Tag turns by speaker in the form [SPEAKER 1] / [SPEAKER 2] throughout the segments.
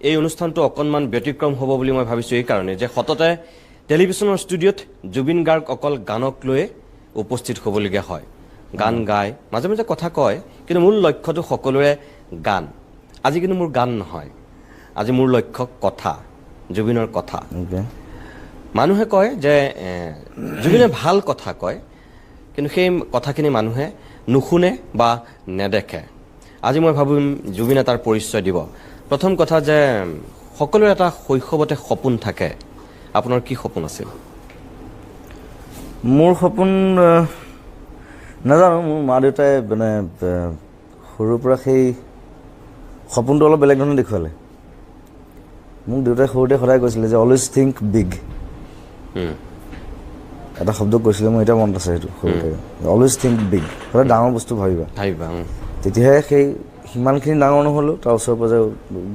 [SPEAKER 1] এই অনুষ্ঠানটো অকণমান ব্যতিক্ৰম হ'ব বুলি মই ভাবিছোঁ, এই কাৰণে যে সততে টেলিভিশ্যনৰ ষ্টুডিঅ'ত জুবিন গাৰ্গ অকল গানক লৈয়ে উপস্থিত হ'বলগীয়া হয়। গান গায়, মাজে মাজে কথা কয়, কিন্তু মূল লক্ষ্যটো সকলোৰে গান। আজি কিন্তু মোৰ গান নহয়, আজি মোৰ লক্ষ্য কথা, জুবিনৰ কথা। মানুহে কয় যে জুবিনে ভাল কথা কয়, কিন্তু সেই কথাখিনি মানুহে নুশুনে বা নেদেখে। আজি মই ভাবিম জুবিনে তাৰ পৰিচয় দিব। প্ৰথম কথা যে সকলোৰে এটা শৈশৱতে সপোন থাকে, আপোনাৰ কি সপোন আছিল?
[SPEAKER 2] মোৰ সপোন নাজানো, মোৰ মা দেউতাই মানে সৰুৰ পৰা সেই সপোনটো অলপ বেলেগ ধৰণে দেখুৱালে। মোক দেউতাই সৰুতে সদায় কৈছিলে যে অলৱেজ থিংক বিগ, এটা শব্দ কৈছিলে, মোৰ এতিয়া মনত আছে সেইটো। সৰুতে অলৱেজ থিংক বিগ, সদায় ডাঙৰ বস্তু ভাবিবা,
[SPEAKER 1] ভাবিবা,
[SPEAKER 2] তেতিয়াহে সেই সিমানখিনি ডাঙৰ নহ'লেও তাৰ ওচৰে পাজৰে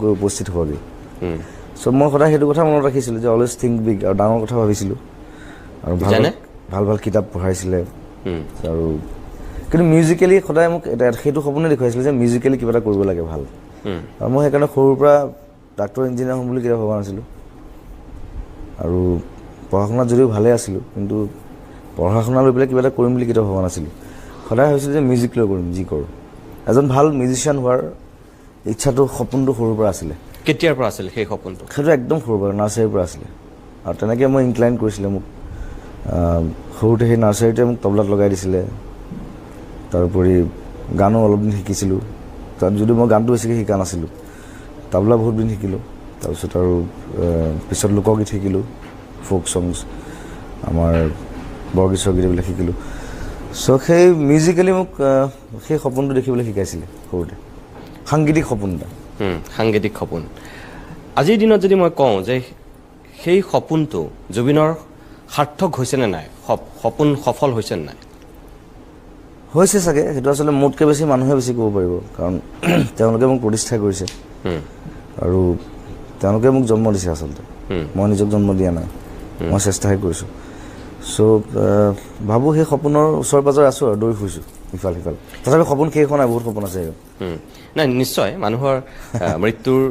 [SPEAKER 2] গৈ উপস্থিত হ'বগৈ। চ' মই সদায় সেইটো কথা মনত ৰাখিছিলোঁ যে অলৱেজ থিংক বিগ, আৰু ডাঙৰ কথা ভাবিছিলোঁ, আৰু ভাল ভাল ভাল কিতাপ পঢ়াইছিলে। আৰু কিন্তু মিউজিকেলি সদায় মোক এটা সেইটো সপোনে দেখুৱাইছিলে যে মিউজিকেলি কিবা এটা কৰিব লাগে ভাল। আৰু মই সেইকাৰণে সৰুৰ পৰা ডাক্তৰ ইঞ্জিনিয়াৰ হ'ম বুলি কেতিয়াও ভবা নাছিলোঁ। আৰু পঢ়া শুনাত যদিও ভালেই আছিলোঁ, কিন্তু পঢ়া শুনা লৈ পেলাই কিবা এটা কৰিম বুলি কেতিয়াও ভবা নাছিলোঁ। সদায় ভাবিছিলোঁ যে মিউজিক লৈ কৰিম, যি কৰোঁ। এজন ভাল মিউজিচিয়ান হোৱাৰ ইচ্ছাটো, সপোনটো সৰুৰ পৰা আছিলে।
[SPEAKER 1] কেতিয়াৰ পৰা আছিল সেই সপোনটো?
[SPEAKER 2] সেইটো একদম সৰুৰ পৰা, নাৰ্চাৰীৰ পৰা আছিলে। আৰু তেনেকৈ মই ইনক্লাইন কৰিছিলে মোক সৰুতে, সেই নাৰ্চাৰীতে মোক তবলাত লগাই দিছিলে। তাৰোপৰি গানো অলপ দিন শিকিছিলোঁ, তাত যদিও মই গানটো বেছিকৈ শিকা নাছিলোঁ, তাবলা বহুত দিন শিকিলোঁ। তাৰপিছত আৰু পিছত লোকগীত শিকিলোঁ, ফ'ক ছংছ, আমাৰ বৰগীত চৰগীত এইবিলাক শিকিলোঁ। চ' সেই মিউজিকেলি মোক সেই সপোনটো দেখিবলৈ শিকাইছিলে সৰুতে, সাংগীতিক সপোন এটা।
[SPEAKER 1] সাংগীতিক সপোন। আজিৰ দিনত যদি মই কওঁ যে সেই সপোনটো জুবিনৰ সাৰ্থক হৈছেনে নাই, সপোন সফল হৈছেনে নাই?
[SPEAKER 2] হৈছে চাগে, সেইটো আচলতে মোতকৈ বেছি মানুহে বেছি ক'ব পাৰিব, কাৰণ তেওঁলোকে মোক প্ৰতিষ্ঠা কৰিছে আৰু তেওঁলোকে মোক জন্ম দিছে। আচলতে মই নিজক জন্ম দিয়া নাই, মই চেষ্টাহে কৰিছোঁ। চ' ভাবোঁ সেই সপোনৰ ওচৰে পাজৰে আছোঁ আৰু দৌৰি ফুৰিছোঁ ইফাল সিফাল। তথাপি সপোন শেষ হোৱা নাই, বহুত সপোন আছে।
[SPEAKER 1] নাই, নিশ্চয় মানুহৰ মৃত্যুৰ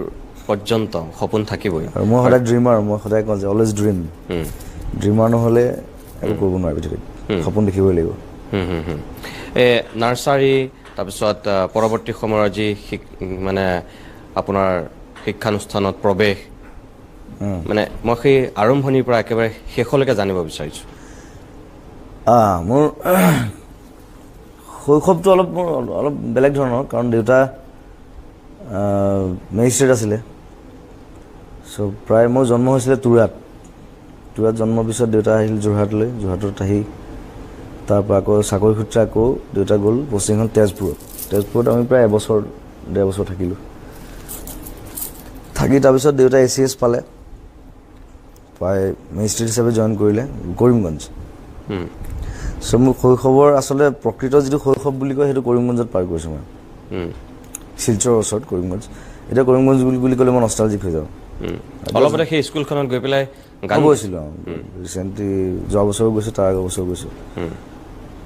[SPEAKER 1] পৰ্যন্ত সপোন থাকিবই।
[SPEAKER 2] আৰু মই সদায় ড্ৰিমাৰ, মই সদায় কওঁ যে অলৱেজ ড্ৰিম। ড্ৰিমাৰ নহ'লে একো কৰিব নোৱাৰে পৃথিৱীত, সপোন দেখিবই লাগিব।
[SPEAKER 1] নাৰ্চাৰী, তাৰপিছত পৰৱৰ্তী সময়ৰ যি মানে আপোনাৰ শিক্ষানুষ্ঠানত প্ৰৱেশ, মানে মই সেই আৰম্ভণিৰ পৰা একেবাৰে শেষলৈকে জানিব বিচাৰিছোঁ।
[SPEAKER 2] মোৰ শৈশৱটো অলপ মোৰ অলপ বেলেগ ধৰণৰ, কাৰণ দেউতা মেজিষ্ট্ৰেট আছিলে। চ' প্ৰায় মোৰ জন্ম হৈছিলে তুৰাত। তুৰাত জন্মৰ পিছত দেউতা আহিল যোৰহাটলৈ। যোৰহাটত আহি তাৰপৰা আকৌ চাকৰি সূত্ৰে আকৌ দেউতা গ'ল পষ্টিং হ'ল তেজপুৰত। তেজপুৰত আমি প্ৰায় এবছৰ ডেৰ বছৰ থাকিলোঁ। থাকি তাৰপিছত দেউতা এ চি এছ পালে, পাই মেজিষ্ট্ৰেট হিচাপে জইন কৰিলে কৰিমগঞ্জ। চ' মোৰ শৈশৱৰ আচলতে প্ৰকৃত যিটো শৈশৱ বুলি কয় সেইটো কৰিমগঞ্জত পাৰ কৰিছোঁ মই, শিলচৰৰ ওচৰত কৰিমগঞ্জ। এতিয়া কৰিমগঞ্জ বুলি ক'লে মই নষ্টালজিক হৈ যাওঁ।
[SPEAKER 1] অলপতে সেই স্কুলখনত গৈ পেলাই গান
[SPEAKER 2] গৈছিলোঁ ৰিচেণ্টলি, যোৱা বছৰো গৈছোঁ, তাৰ আগৰ বছৰো গৈছোঁ,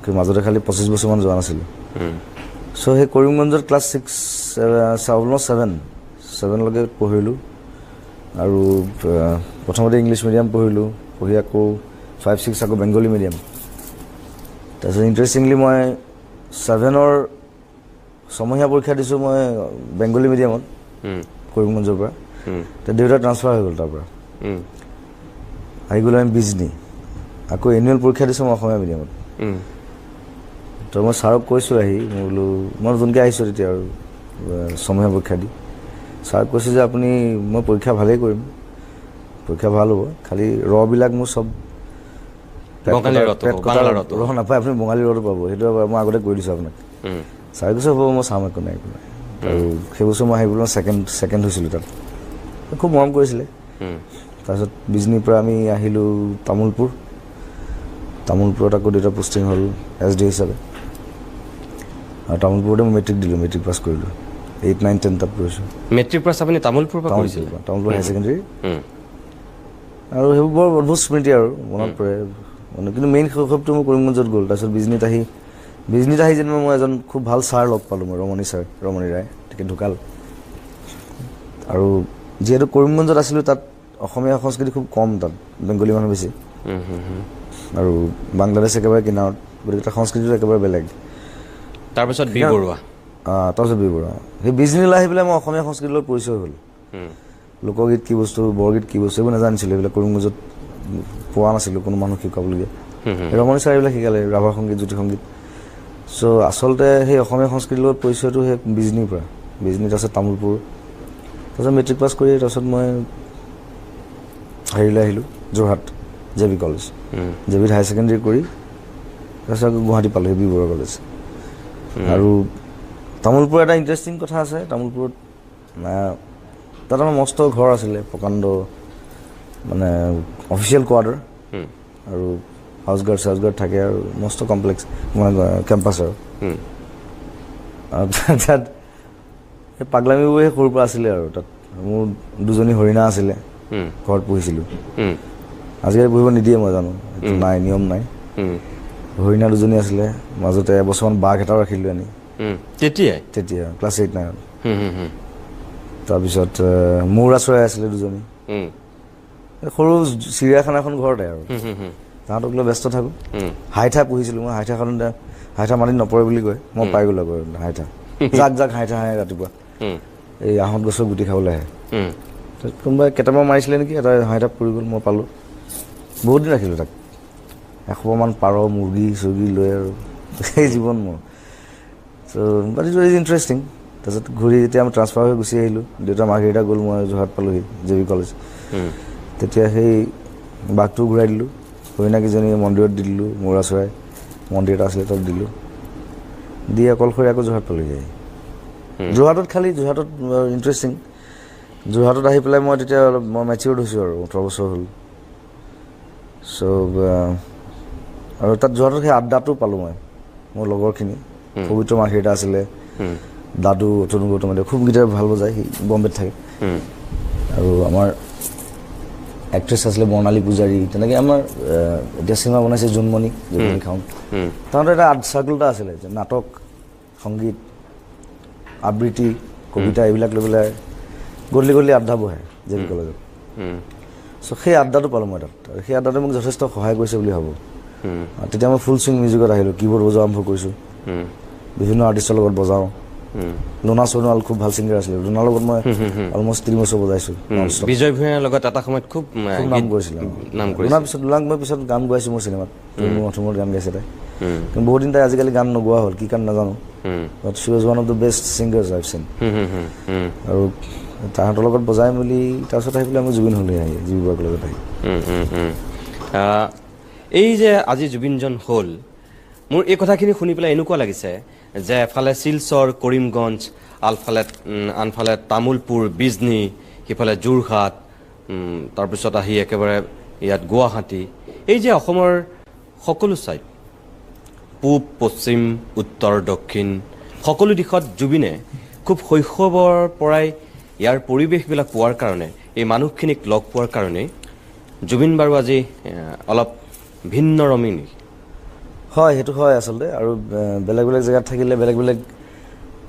[SPEAKER 2] কিন্তু মাজতে খালি 25 বছৰমান যোৱা নাছিলোঁ। চ' সেই কৰিমগঞ্জত ক্লাছ ছিক্স অলমষ্ট ছেভেনলৈকে পঢ়িলোঁ। আৰু প্ৰথমতে ইংলিছ মিডিয়াম পঢ়িলোঁ, পঢ়ি আকৌ 5 6 আকৌ বেংগলী মিডিয়াম। তাৰপিছত ইণ্টাৰেষ্টিংলি মই 7ৰ ছমহীয়া পৰীক্ষা দিছোঁ মই বেংগলী মিডিয়ামত কৰিমগঞ্জৰ পৰা। দেউতা ট্ৰান্সফাৰ হৈ গ'ল তাৰ পৰা, আহি গ'লোঁ আমি বিজনী। আকৌ এনুৱেল পৰীক্ষা দিছোঁ মই অসমীয়া মিডিয়ামত। তো মই ছাৰক কৈছোঁ আহি, মই বোলো মই নতুনকৈ আহিছোঁ তেতিয়া আৰু ছমহীয়া পৰীক্ষা দি, ছাৰক কৈছোঁ যে আপুনি মই পৰীক্ষা ভালেই কৰিম, পৰীক্ষা ভাল হ'ব, খালি ৰবিলাক মোৰ চব ৰ নাপায়, আপুনি বঙালী ৰটো পাব, সেইটো মই আগতে কৈ দিছোঁ আপোনাক। ছাৰে কৈছে হ'ব, মই চাম, একো নাই একো নাই। আৰু সেই বছৰ মই আহি পেলাই মই ছেকেণ্ড হৈছিলোঁ তাত, খুব মৰম কৰিছিলে। তাৰপিছত বিজনীৰ পৰা আমি আহিলোঁ তামোলপুৰ। তামোলপুৰত আকৌ দেউতা পষ্টিং হ'ল এছ ডি হিচাপে। আৰু তামোলপুৰতে মই মেট্ৰিক দিলোঁ, মেট্ৰিক পাছ কৰিলোঁ, 8 9 10 তাত পঢ়িছোঁ।
[SPEAKER 1] মেট্ৰিক পাছ আপুনি তামোলপুৰৰ পৰা কৰিছিল?
[SPEAKER 2] Tamulpur higher secondary. আৰু সেইবোৰ বৰ অদ্ভুত স্মৃতি আৰু মনত পৰে মানে। কিন্তু মেইন শৈশৱটো মোৰ কৰিমগঞ্জত গ'ল। তাৰপিছত বিজনীত আহি যেনিবা মই এজন খুব ভাল ছাৰ লগ পালোঁ, মই ৰমণী ছাৰ, ৰমণী ৰায়, তেখেত ঢুকাল। আৰু যিহেতু কৰিমগঞ্জত আছিলোঁ, তাত অসমীয়া সংস্কৃতি খুব কম, তাত বেংগলী মানুহ বেছি আৰু বাংলাদেশ একেবাৰে কিনাৰত, গতিকে তাৰ সংস্কৃতিটো একেবাৰে বেলেগ।
[SPEAKER 1] তাৰপিছত বি বৰুৱা,
[SPEAKER 2] তাৰপিছত বি বৰুৱা, সেই বিজনীলৈ আহি পেলাই মই অসমীয়া সংস্কৃতিৰ লগত পৰিচয় হ'ল। লোকগীত কি বস্তু, বৰগীত কি বস্তু, এইবোৰ নাজানিছিলোঁ। এইবিলাক কৰিমগঞ্জত পোৱা নাছিলোঁ কোনো মানুহ শিকাবলগীয়া। ৰমণী ছাৰ এইবিলাক শিকালে, ৰাভা সংগীত, জ্যোতি সংগীত। চ' আচলতে সেই অসমীয়া সংস্কৃতিৰ লগত পৰিচয়টো সেই বিজনীৰ পৰা, বিজনীত আছে তামোলপুৰ। তাৰপিছত মেট্ৰিক পাছ কৰি তাৰপিছত মই হেৰিলৈ আহিলোঁ, Jorhat J B college, J বিত হায়াৰ ছেকেণ্ডেৰী কৰি তাৰপিছত আকৌ গুৱাহাটী পালোঁ, বি বৰুৱা কলেজ। আৰু তামোলপুৰ এটা ইণ্টাৰেষ্টিং কথা আছে, তামোলপুৰত তাত আমাৰ মস্ত ঘৰ আছিলে, প্ৰকাণ্ড মানে অফিচিয়েল কোৱাৰ্টাৰ আৰু হাউচ গাৰ্ড চাউচ গাৰ্ড থাকে আৰু মস্ত কমপ্লেক্স মানে কেম্পাছ। আৰু তাত সেই পাগলামিবোৰ সেই সৰুৰ পৰা আছিলে। আৰু তাত মোৰ দুজনী হৰিণা আছিলে, ঘৰত পুহিছিলোঁ। আজিকালি পুহিব নিদিয়ে, মই জানো, নাই, নিয়ম নাই। হৰিণা দুজনী আছিলে, মাজতে এবছৰমান বাঘ এটাও ৰাখিলোঁ আনি।
[SPEAKER 1] তেতিয়াই?
[SPEAKER 2] তেতিয়া ক্লাছ 8 9। তাৰপিছত মৌৰা চৰাই আছিলে দুজনী। সৰু চিৰিয়াখানাখন ঘৰতে আৰু তাহাঁতক লৈ ব্যস্ত থাকোঁ। হাইঠা পুহিছিলোঁ মই, হাইঠা সাধাৰণতে হাইঠা মাটিত নপৰে বুলি কয়, মই পাই গ'লো আকৌ হাইঠা। জাক জাক হাইঠা হাঁহে ৰাতিপুৱা, এই আহঁত গছৰ গুটি খাবলৈ আহে। কোনোবাই কেইটামান মাৰিছিলে নেকি, এটা হাইঠা পৰি গ'ল, মই পালোঁ। বহুত দিন ৰাখিলোঁ তাক, এসোপামান পাৰ মুৰ্গী চুৰ্গী লৈ আৰু সেই জীৱন মোৰ। So but it was interesting. তাৰপিছত ঘূৰি যেতিয়া আমি ট্ৰান্সফাৰ হৈ গুচি আহিলোঁ, দেউতা মাৰ্ঘেৰিটা গ'ল, মই যোৰহাট পালোহি জে বি কলেজ। তেতিয়া সেই বাঘটো ঘূৰাই দিলোঁ, হৰিণাকেইজনী মন্দিৰত দি দিলোঁ, মৌৰা চৰাই মন্দিৰ এটা আছিলে তাত দিলোঁ, দি অকলশৰীয়া আকৌ যোৰহাট পালোহি। যোৰহাটত খালি, যোৰহাটত ইণ্টাৰেষ্টিং, যোৰহাটত আহি পেলাই মই তেতিয়া অলপ মই মেচিয়ৰ্ড হৈছোঁ আৰু 18 বছৰ হ'ল। চ' আৰু তাত যোৰহাটত সেই আড্ডাটো পালোঁ মই, মোৰ লগৰখিনি, পবিত্ৰ মাৰ্ঘেৰিটা আছিলে, দাদু অতনু গৌতম খুব গীটাৰ ভাল বজায়, সি বম্বেত থাকে। আৰু আমাৰ এক্ট্ৰেছ আছিলে বৰ্ণালী পূজাৰী, তেনেকৈ আমাৰ এতিয়া চিনেমা বনাইছে জোনমণি, জোনমণি খাউণ্ড। তাহাঁতৰ এটা আৰ্ট চাৰ্কল এটা আছিলে, যে নাটক, সংগীত, আবৃত্তি, কবিতা এইবিলাক লৈ পেলাই গধূলি গধূলি আড্ডা বহে জে বি কলেজত। চ' সেই আড্ডাটো পালোঁ মই তাত, আৰু সেই আড্ডাটো মোক যথেষ্ট সহায় কৰিছে বুলি ভাবোঁ। তেতিয়া মই ফুল চুইং মিউজিকত আহিলোঁ, কীবৰ্ড বজোৱা আৰম্ভ কৰিছোঁ, বিভিন্ন আৰ্টিষ্টৰ লগত বজাওঁ। লোনা সোণোৱাল খুব ভাল ছিংগাৰ আছিলে, লোনাৰ লগত মই অলমষ্ট 3 বছৰ বজাইছোঁ।
[SPEAKER 1] বিজয় ভূঞাৰ লগত এটা সময়ত খুব
[SPEAKER 2] নাম কৰিছিলে। লোনাৰ পিছত লোনাক মই পিছত গান গোৱাইছোঁ মোৰ চিনেমাত, মোৰ গান গাইছে তাই। কিন্তু বহুত দিন তাই আজিকালি গান নোগোৱা হ'ল, কি কাৰণ নাজানো। But she was one of the best singers I have seen. আৰু তাহাঁতৰ লগত বজাই মেলি তাৰপিছত আহি পেলাই মই জুবিন হ'লে আহি জি বি বৰুৱা কলেজত আহি।
[SPEAKER 1] এই যে আজি জুবিনজন হ'ল, মোৰ এই কথাখিনি শুনি পেলাই এনেকুৱা লাগিছে যে এফালে শিলচৰ, কৰিমগঞ্জ, আলফালে আনফালে তামোলপুৰ, বিজনী, সিফালে যোৰহাট, তাৰপিছত আহি একেবাৰে ইয়াত গুৱাহাটী, এই যে অসমৰ সকলো ছাইড, পূব, পশ্চিম, উত্তৰ, দক্ষিণ, সকলো দিশত জুবিনে খুব শৈশৱৰ পৰাই ইয়াৰ পৰিৱেশবিলাক পোৱাৰ কাৰণে, এই মানুহখিনিক লগ পোৱাৰ কাৰণেই জুবিন বাৰু আজি অলপ ভিন্ন ৰঙী নেকি?
[SPEAKER 2] হয়, সেইটো হয় আচলতে। আৰু বেলেগ বেলেগ জেগাত থাকিলে বেলেগ বেলেগ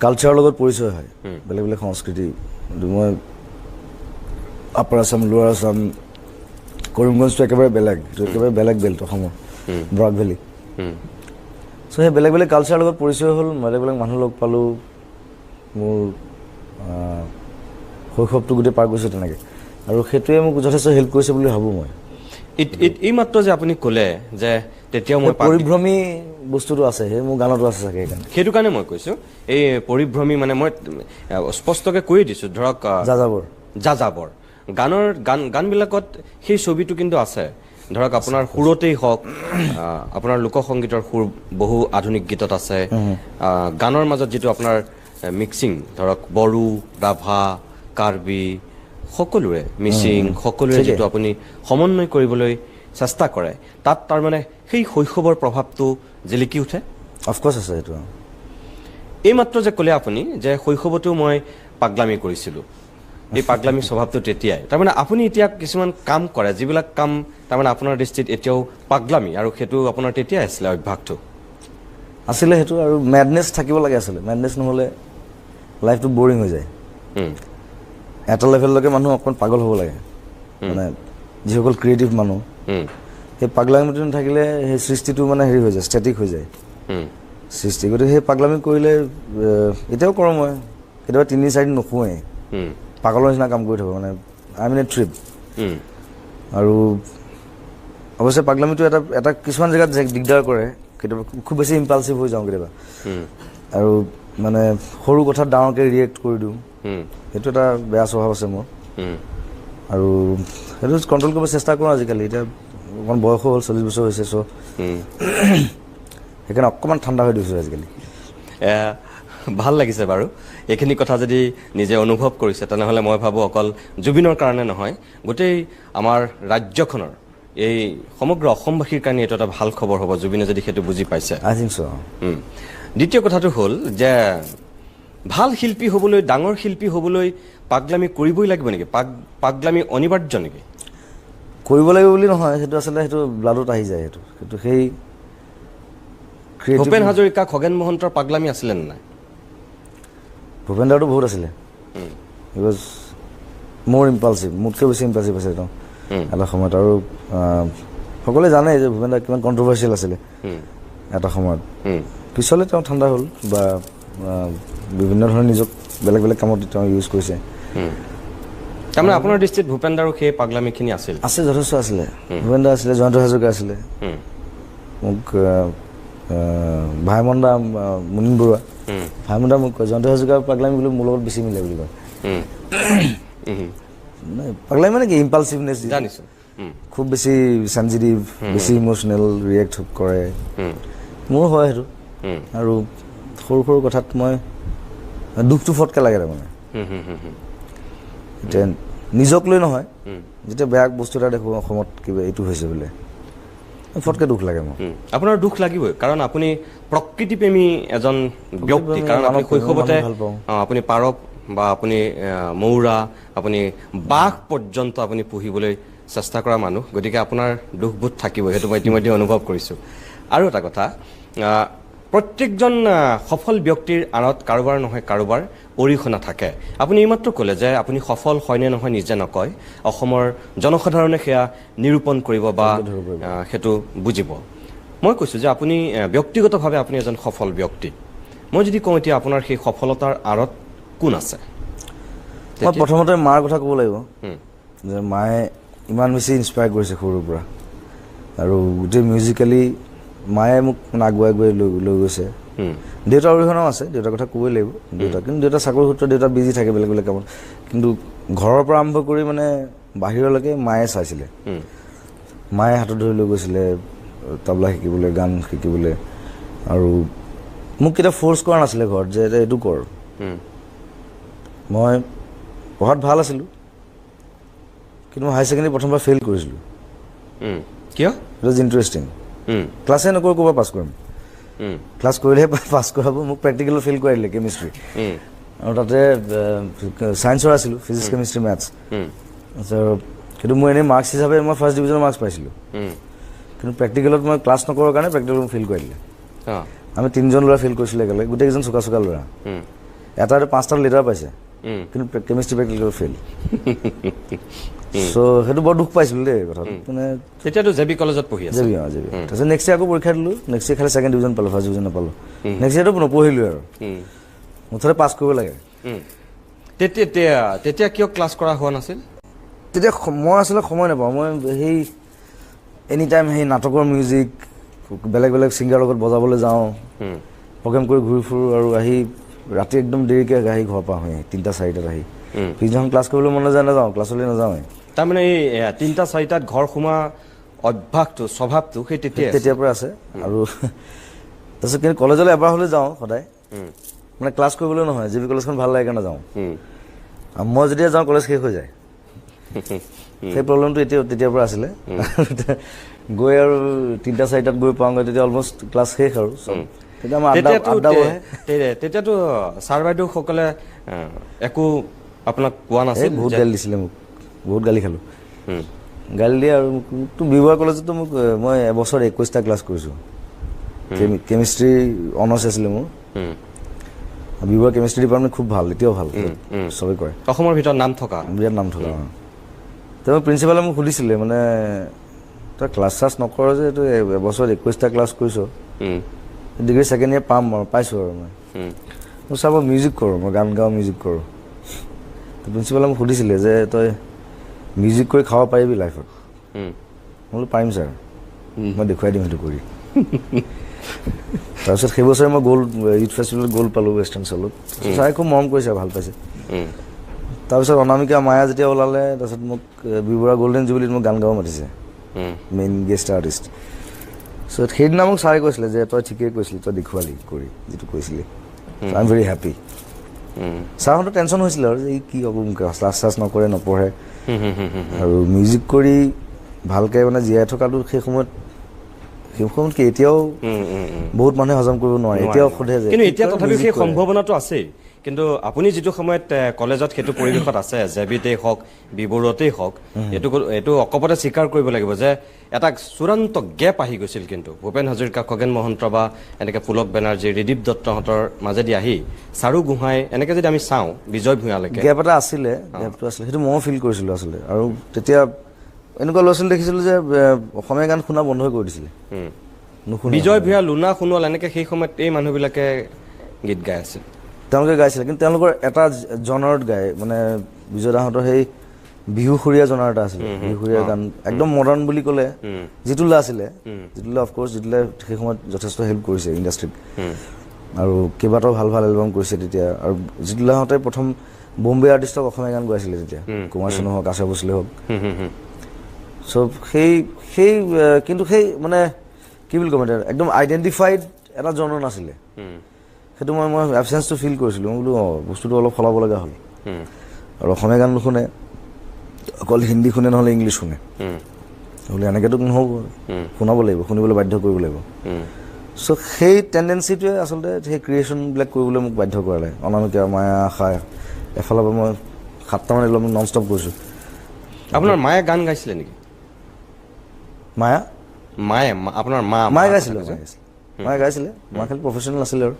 [SPEAKER 2] কালচাৰৰ লগত পৰিচয় হয়, বেলেগ বেলেগ সংস্কৃতি। মই আপাৰ আছাম, লোৱাৰ আছাম, কৰিমগঞ্জটো একেবাৰে বেলেগ, এইটো একেবাৰে বেলেগ বেল্ট অসমৰ, বৰাক ভেলী। চ' সেই বেলেগ বেলেগ কালচাৰৰ লগত পৰিচয় হ'ল, বেলেগ বেলেগ মানুহ লগ পালোঁ। মোৰ শৈশৱটো গোটেই পাৰ কৰিছোঁ তেনেকৈ, আৰু সেইটোৱে মোক যথেষ্ট হেল্প কৰিছে বুলি ভাবোঁ মই।
[SPEAKER 1] এইমাত্ৰ যে আপুনি ক'লে যে তেতিয়াও মই
[SPEAKER 2] পৰিভ্ৰমী বস্তুটো আছে, সেই মোৰ গানতো আছে চাগে, সেইকাৰণে
[SPEAKER 1] সেইটো কাৰণে মই কৈছোঁ এই পৰিভ্ৰমী, মানে মই স্পষ্টকৈ কৈয়ে দিছোঁ। ধৰক
[SPEAKER 2] যাযাবৰ,
[SPEAKER 1] যাযাবৰ গানৰ গানবিলাকত সেই ছবিটো কিন্তু আছে। ধৰক আপোনাৰ সুৰতেই হওক, আপোনাৰ লোকসংগীতৰ সুৰ বহু আধুনিক গীতত আছে, গানৰ মাজত যিটো আপোনাৰ মিক্সিং, ধৰক বড়ো, ৰাভা, কাৰ্বি, সকলোৰে মিচিং, সকলোৰে যিটো আপুনি সমন্বয় কৰিবলৈ চেষ্টা কৰে, তাত তাৰমানে সেই শৈশৱৰ প্ৰভাৱটো জিলিকি উঠে।
[SPEAKER 2] অফক'ৰ্ছ আছে সেইটো।
[SPEAKER 1] এইমাত্ৰ যে ক'লে আপুনি যে শৈশৱতো মই পাগলামি কৰিছিলোঁ, এই পাগলামি স্বভাৱটো তেতিয়াই, তাৰমানে আপুনি এতিয়া কিছুমান কাম কৰে যিবিলাক কাম তাৰমানে আপোনাৰ দৃষ্টিত এতিয়াও পাগলামি, আৰু সেইটো আপোনাৰ তেতিয়াই আছিলে অভ্যাসটো
[SPEAKER 2] আছিলে সেইটো। আৰু মেডনেছ থাকিব লাগে আচলতে, মেডনেছ নহ'লে লাইফটো বৰিং হৈ যায়। এটা লেভেললৈকে মানুহ অকণমান পাগল হ'ব লাগে, মানে যিসকল ক্ৰিয়েটিভ মানুহ, সেই পাগলামিটো নাথাকিলে সেই সৃষ্টিটো মানে হেৰি হৈ যায়, ষ্টেটিক হৈ যায় সৃষ্টি। গতিকে সেই পাগলামি কৰিলে, এতিয়াও কৰোঁ মই, কেতিয়াবা 3-4 দিন নুশুৱেই, পাগলৰ নিচিনা কাম কৰি থাকোঁ, মানে I mean a trip. আৰু অৱশ্যে পাগলামিটো এটা এটা কিছুমান জেগাত দিগদাৰ কৰে, কেতিয়াবা খুব বেছি ইম্পালচিভ হৈ যাওঁ কেতিয়াবা, আৰু মানে সৰু কথাত ডাঙৰকৈ ৰিয়েক্ট কৰি দিওঁ, সেইটো এটা বেয়া স্বভাৱ আছে মোৰ। আৰু সেইটো কণ্ট্ৰল কৰিব চেষ্টা কৰোঁ আজিকালি। এতিয়া অকণমান বয়সো হ'ল, 40 বছৰ হৈছে, চ' সেইকাৰণে অকণমান ঠাণ্ডা হৈ দিছোঁ আজিকালি।
[SPEAKER 1] ভাল লাগিছে বাৰু এইখিনি কথা যদি নিজে অনুভৱ কৰিছে, তেনেহ'লে মই ভাবোঁ অকল জুবিনৰ কাৰণে নহয়, গোটেই আমাৰ ৰাজ্যখনৰ এই সমগ্ৰ অসমবাসীৰ কাৰণে এইটো এটা ভাল খবৰ হ'ব, জুবিনে যদি সেইটো বুজি পাইছে।
[SPEAKER 2] I think so.
[SPEAKER 1] দ্বিতীয় কথাটো হ'ল যে ভাল শিল্পী হ'বলৈ, ডাঙৰ শিল্পী হ'বলৈ পাগলামি কৰিবই লাগিব নেকি? পাগলামি অনিবাৰ্য নেকি?
[SPEAKER 2] কৰিব লাগিব বুলি নহয়, সেইটো আচলতে সেইটো ব্লাডত আহি যায়, সেইটো সেইটো সেই
[SPEAKER 1] ভূপেন হাজৰিকা, খগেন মহন্তৰ পাগলামি আছিলে নে নাই?
[SPEAKER 2] ভূপেন দাৰটো বহুত আছিলে, he was more impulsive, মোতকৈ বেছি ইম্পালচিভ আছিলে তেওঁ এটা সময়ত। আৰু সকলোৱে জানে যে ভূপেন দা কিমান কণ্ট্ৰভাৰ্চিয়েল আছিলে এটা সময়ত। পিছলৈ তেওঁ ঠাণ্ডা হ'ল বা বিভিন্ন ধৰণে নিজক বেলেগ বেলেগ কামত তেওঁ ইউজ কৰিছে।
[SPEAKER 1] তাৰমানে আপোনাৰ দৃষ্টিত ভূপেন দাৰো সেই পাগলামিখিনি আছিল?
[SPEAKER 2] আছে, যথেষ্ট আছিলে। ভূপেন দা আছিলে, জয়ন্ত হাজৰিকা আছিলে, মোক ভাইমন দা, মুনীন বৰুৱা, ভাইমন দা মোক কয় জয়ন্ত হাজৰিকাৰ পাগলামি বুলি মোৰ লগত বেছি মিলে বুলি কয়। পাগলামি মানে কি, ইম্পালচিভনেছ,
[SPEAKER 1] জানিছোঁ,
[SPEAKER 2] খুব বেছি চেঞ্চিটিভ, বেছি ইম'চনেল ৰিয়েক্ট কৰে, মোৰো হয় সেইটো। আৰু সৰু সৰু কথাত মই দুখটো ফটকৈ লাগে তাৰমানে। এতিয়া নিজক লৈ নহয়, যেতিয়া বেয়া বস্তু এটা দেখোঁ অসমত কিবা এইটো হৈছে বোলে, ফটকৈ দুখ লাগে মোৰ।
[SPEAKER 1] আপোনাৰ দুখ লাগিবই, কাৰণ আপুনি প্ৰকৃতিপ্ৰেমী এজন ব্যক্তি। কাৰণ আপুনি শৈশৱতে আপুনি পাৰ বা আপুনি মৌৰা, আপুনি বাঘ পৰ্যন্ত আপুনি পুহিবলৈ চেষ্টা কৰা মানুহ, গতিকে আপোনাৰ দুখবোধ থাকিবই, সেইটো মই ইতিমধ্যে অনুভৱ কৰিছোঁ। আৰু এটা কথা, প্ৰত্যেকজন সফল ব্যক্তিৰ আঁৰত কাৰোবাৰ নহয় কাৰোবাৰ অৰিহণা থাকে। আপুনি এইমাত্ৰ ক'লে যে আপুনি সফল হয়নে নহয় নিজে নকয়, অসমৰ জনসাধাৰণে সেয়া নিৰূপণ কৰিব বা সেইটো বুজিব। মই কৈছোঁ যে আপুনি ব্যক্তিগতভাৱে আপুনি এজন সফল ব্যক্তি। মই যদি কওঁ এতিয়া আপোনাৰ সেই সফলতাৰ আঁৰত কোন আছে?
[SPEAKER 2] মই প্ৰথমতে মাৰ কথা ক'ব লাগিব যে মায়ে ইমান বেছি ইনস্পায়াৰ কৰিছে সৰুৰ পৰা, আৰু গোটেই মিউজিকেলি মায়ে মোক মানে আগুৱাই আগুৱাই লৈ গৈছে। দেউতাৰ অৰিহণাও আছে, দেউতাৰ কথা ক'বই লাগিব। দেউতা কিন্তু দেউতা চাকৰি সূত্ৰে দেউতা বিজি থাকে বেলেগ বেলেগ কামত, কিন্তু ঘৰৰ পৰা আৰম্ভ কৰি মানে বাহিৰলৈকে মায়ে চাইছিলে। মায়ে হাতত ধৰি লৈ গৈছিলে তাবলা শিকিবলৈ, গান শিকিবলৈ, আৰু মোক কেতিয়াও ফ'ৰ্চ কৰা নাছিলে ঘৰত যে এইটো কৰ। মই পঢ়াত ভাল আছিলোঁ, কিন্তু মই হায়াৰ ছেকেণ্ডেৰী প্ৰথমবাৰ ফেইল কৰিছিলোঁ।
[SPEAKER 1] কিয়?
[SPEAKER 2] It was interesting. ক্লাছে নকৰোঁ, ক'ৰবাত পাছ কৰিম, ক্লাছ কৰিলেহে পাছ কৰাব। মোক প্ৰেক্টিকেলত ফেইল কৰাই দিলে কেমিষ্ট্ৰি, আৰু তাতে ছায়েন্সৰ আছিলোঁ, ফিজিক্স, কেমিষ্ট্ৰি, মেথছ। কিন্তু মোৰ এনেই মাৰ্কছ হিচাপে মই ফাৰ্ষ্ট ডিভিজনৰ মাৰ্কছ পাইছিলোঁ, কিন্তু প্ৰেক্টিকেলত মই ক্লাছ নকৰাৰ কাৰণে প্ৰেক্টিকেলত মোক ফেইল কৰাই দিলে। আমি 3জন ল'ৰা ফেইল কৰিছিলোঁ একেলগে, গোটেইকেইজন চোকা চোকা ল'ৰা, এটা 5টা লেটাৰ পাইছে, কিন্তু কেমিষ্ট্ৰি প্ৰেক্টিকেলত ফেইল। চ' সেইটো বৰ দুখ পাইছিলোঁ দেই কথাটো। মানে
[SPEAKER 1] তেতিয়াতো জে বি কলেজত পঢ়ি আছিলে?
[SPEAKER 2] জে বি, অঁ, জে বি। তাৰপিছত নেক্সট ইয়েৰ আকৌ পৰীক্ষা দিলোঁ, নেক্সট ইয়েৰ খালি ছেকেণ্ড ডিভিজন পালোঁ, ফাৰ্ষ্ট ডিভিজন নাপালোঁ। নেক্সট ইয়েৰটো নপঢ়িলোঁ আৰু, মুঠতে পাছ কৰিব লাগে।
[SPEAKER 1] তেতিয়া কিয় ক্লাছ কৰা হোৱা নাছিল?
[SPEAKER 2] তেতিয়া মই আচলতে সময় নাপাওঁ। মই সেই এনি টাইম সেই নাটকৰ মিউজিক, বেলেগ বেলেগ ছিংগাৰৰ লগত বজাবলৈ যাওঁ, প্ৰগ্ৰেম কৰি ঘূৰি ফুৰোঁ, আৰু আহি ৰাতি একদম দেৰিকৈ আহি ঘৰ পাওঁহি, 3টা-4টাত আহি। পিছদিনাখন ক্লাছ কৰিবলৈ মন নাযায়, নাযাওঁ, ক্লাছলৈ নাযাওঁৱেই।
[SPEAKER 1] তাৰমানে এই 3টা-4টাত ঘৰ সোমোৱা অভ্যাসটো, স্বভাৱটো সেই
[SPEAKER 2] তেতিয়াৰ পৰা আছে। আৰু তাৰপিছত কিন্তু কলেজলৈ এবাৰ হ'লে যাওঁ সদায়, মানে ক্লাছ কৰিবলৈ নহয়, জে বি কলেজখন ভাল লাগে কাৰণে যাওঁ। মই যেতিয়া যাওঁ কলেজ শেষ হৈ যায়। সেই প্ৰব্লেমটো এতিয়া তেতিয়াৰ পৰা আছিলে। গৈ আৰু 3টা-4টাত গৈ পাওঁগৈ, তেতিয়া অলমষ্ট ক্লাছ শেষ আৰু
[SPEAKER 1] তেতিয়াতো ছাৰ বাইদেউসকলে একো আপোনাক কোৱা নাছিল?
[SPEAKER 2] বহুত গালি দিছিলে মোক, বহুত গালি খালোঁ। গালি দিয়ে আৰু মোকতো বি বৰুৱা কলেজতো মোক, মই এবছৰ 21টা ক্লাছ কৰিছোঁ। কেমিষ্ট্ৰি অনাৰ্ছ আছিলে মোৰ। বি বৰুৱা কেমিষ্ট্ৰি ডিপাৰ্টমেণ্ট খুব ভাল, এতিয়াও ভাল, চবেই কৰে,
[SPEAKER 1] অসমৰ ভিতৰত নাম থকা,
[SPEAKER 2] বিৰাট নাম থকা। তেওঁ প্ৰিন্সিপালে মোক সুধিছিলে, মানে তই ক্লাছ চাছ নকৰ যে, এইটো এবছৰত 21টা ক্লাছ কৰিছ, ডিগ্ৰী ছেকেণ্ড ইয়েৰ পাম আৰু পাইছোঁ আৰু মই চাব মিউজিক কৰোঁ, মই গান গাওঁ, মিউজিক কৰোঁ। প্ৰিন্সিপালে মোক সুধিছিলে যে তই মিউজিক কৰি খাব পাৰিবি লাইফত? মই বোলো পাৰিম ছাৰ, মই দেখুৱাই দিম সেইটো কৰি। তাৰপিছত সেই বছৰে মই গ'ল্ড ইউথ ফেষ্টিভেলত গ'ল্ড পালোঁ ৱেষ্টাৰ্ণ চলত। ছাৰে খুব মৰম কৰিছে, ভাল পাইছে। তাৰপিছত অনামিকা মায়া যেতিয়া ওলালে, তাৰপিছত মোক বি বৰুৱা গ'ল্ডেন জুবিলিত মোক গান গাব মাতিছে, মেইন গেষ্ট আৰ্টিষ্ট। চ' সেইদিনা মোক ছাৰে কৈছিলে যে তই ঠিকেই কৈছিলি, তই দেখুৱালি কৰি যিটো কৈছিলি, I am very happy. ছাৰহঁতৰ টেনশ্যন হৈছিলে আৰু যে ই কি হ'ব, ক্লাছ চাছ নকৰে, নপঢ়ে, আৰু মিউজিক কৰি ভালকৈ মানে জীয়াই থকাটো সেই সময়ত কি এতিয়াও বহুত মানুহে হজম কৰিব নোৱাৰে, এতিয়াও সোধে যে।
[SPEAKER 1] কিন্তু এতিয়া তথাপি সেই সম্ভাৱনাটো আছেই। কিন্তু আপুনি যিটো সময়ত কলেজত সেইটো পৰিৱেশত আছে, জেবিতেই হওক, বি বৰুৱাতেই হওক, এইটো অকপটে স্বীকাৰ কৰিব লাগিব যে এটা চূড়ান্ত গেপ আহি গৈছিল। কিন্তু ভূপেন হাজৰিকা, খগেন মহন্ত বা এনেকৈ পুলক বেনাৰ্জী, ৰিদীপ দত্তহঁতৰ মাজেদি আহি চাৰু গোহাঁই, এনেকৈ যদি আমি চাওঁ বিজয় ভূঞালৈকে
[SPEAKER 2] গেপ এটা আছিলে, গেপটো আছিলে, সেইটো ময়ো ফিল কৰিছিলোঁ আচলতে। আৰু তেতিয়া এনেকুৱা ল'ৰা ছোৱালী দেখিছিলোঁ যে অসমীয়া গান শুনা বন্ধ কৰি দিছিলে,
[SPEAKER 1] বিজয় ভূঞা, লুনা সোণোৱাল, এনেকৈ সেই সময়ত এই মানুহবিলাকে গীত গাই আছিল,
[SPEAKER 2] তেওঁলোকে গাইছিলে। কিন্তু তেওঁলোকৰ এটা জনাৰত গায়, মানে বিজয় দাহঁতৰ সেই বিহুসুৰীয়া জনাৰ এটা আছিলে, বিহুসুৰীয়া গান একদম মডাৰ্ণ বুলি ক'লে জিতুল্লা আছিলে, জিতুল্লা অফক'ৰ্চ, জিতুল্লাই সেই সময়ত যথেষ্ট হেল্প কৰিছে ইণ্ডাষ্ট্ৰীত, আৰু কেইবাটাও ভাল ভাল এলবাম কৰিছে তেতিয়া। আৰু জিতুল্লাহঁতে প্ৰথম বম্বে আৰ্টিষ্টক অসমীয়া গান গাইছিলে তেতিয়া, কুমাৰ চানু হওক, আশা ভোছলে হওক। চ' সেই সেই কিন্তু সেই মানে কি বুলি ক'ম এতিয়া, একদম আইডেণ্টিফাইড এটা জনৰ নাছিলে, সেইটো মই এবচেঞ্চটো ফিল কৰিছিলোঁ। মই বোলো অঁ, বস্তুটো অলপ সলাব লগা হ'ল। আৰু অসমীয়া গান নুশুনে, অকল হিন্দী শুনে, নহ'লে ইংলিছ শুনে, বোলে এনেকৈতো নহ'ব, শুনাব লাগিব, শুনিবলৈ বাধ্য কৰিব লাগিব। চ' সেই টেণ্ডেঞ্চিটোৱে আচলতে সেই ক্ৰিয়েশ্যনবিলাক কৰিবলৈ মোক বাধ্য কৰালে। অনামিকা, মায়া, আশা, এফালৰ পৰা মই 7টামান এলবাম নন ষ্টপ কৰিছোঁ।
[SPEAKER 1] আপোনাৰ মায়ে গান গাইছিলে নেকি?
[SPEAKER 2] মায়া?
[SPEAKER 1] মায়ে, আপোনাৰ মা?
[SPEAKER 2] মায়ে গাইছিলে, মায়ে গাইছিলে, মা খালি প্ৰফেচনেল নাছিলে আৰু।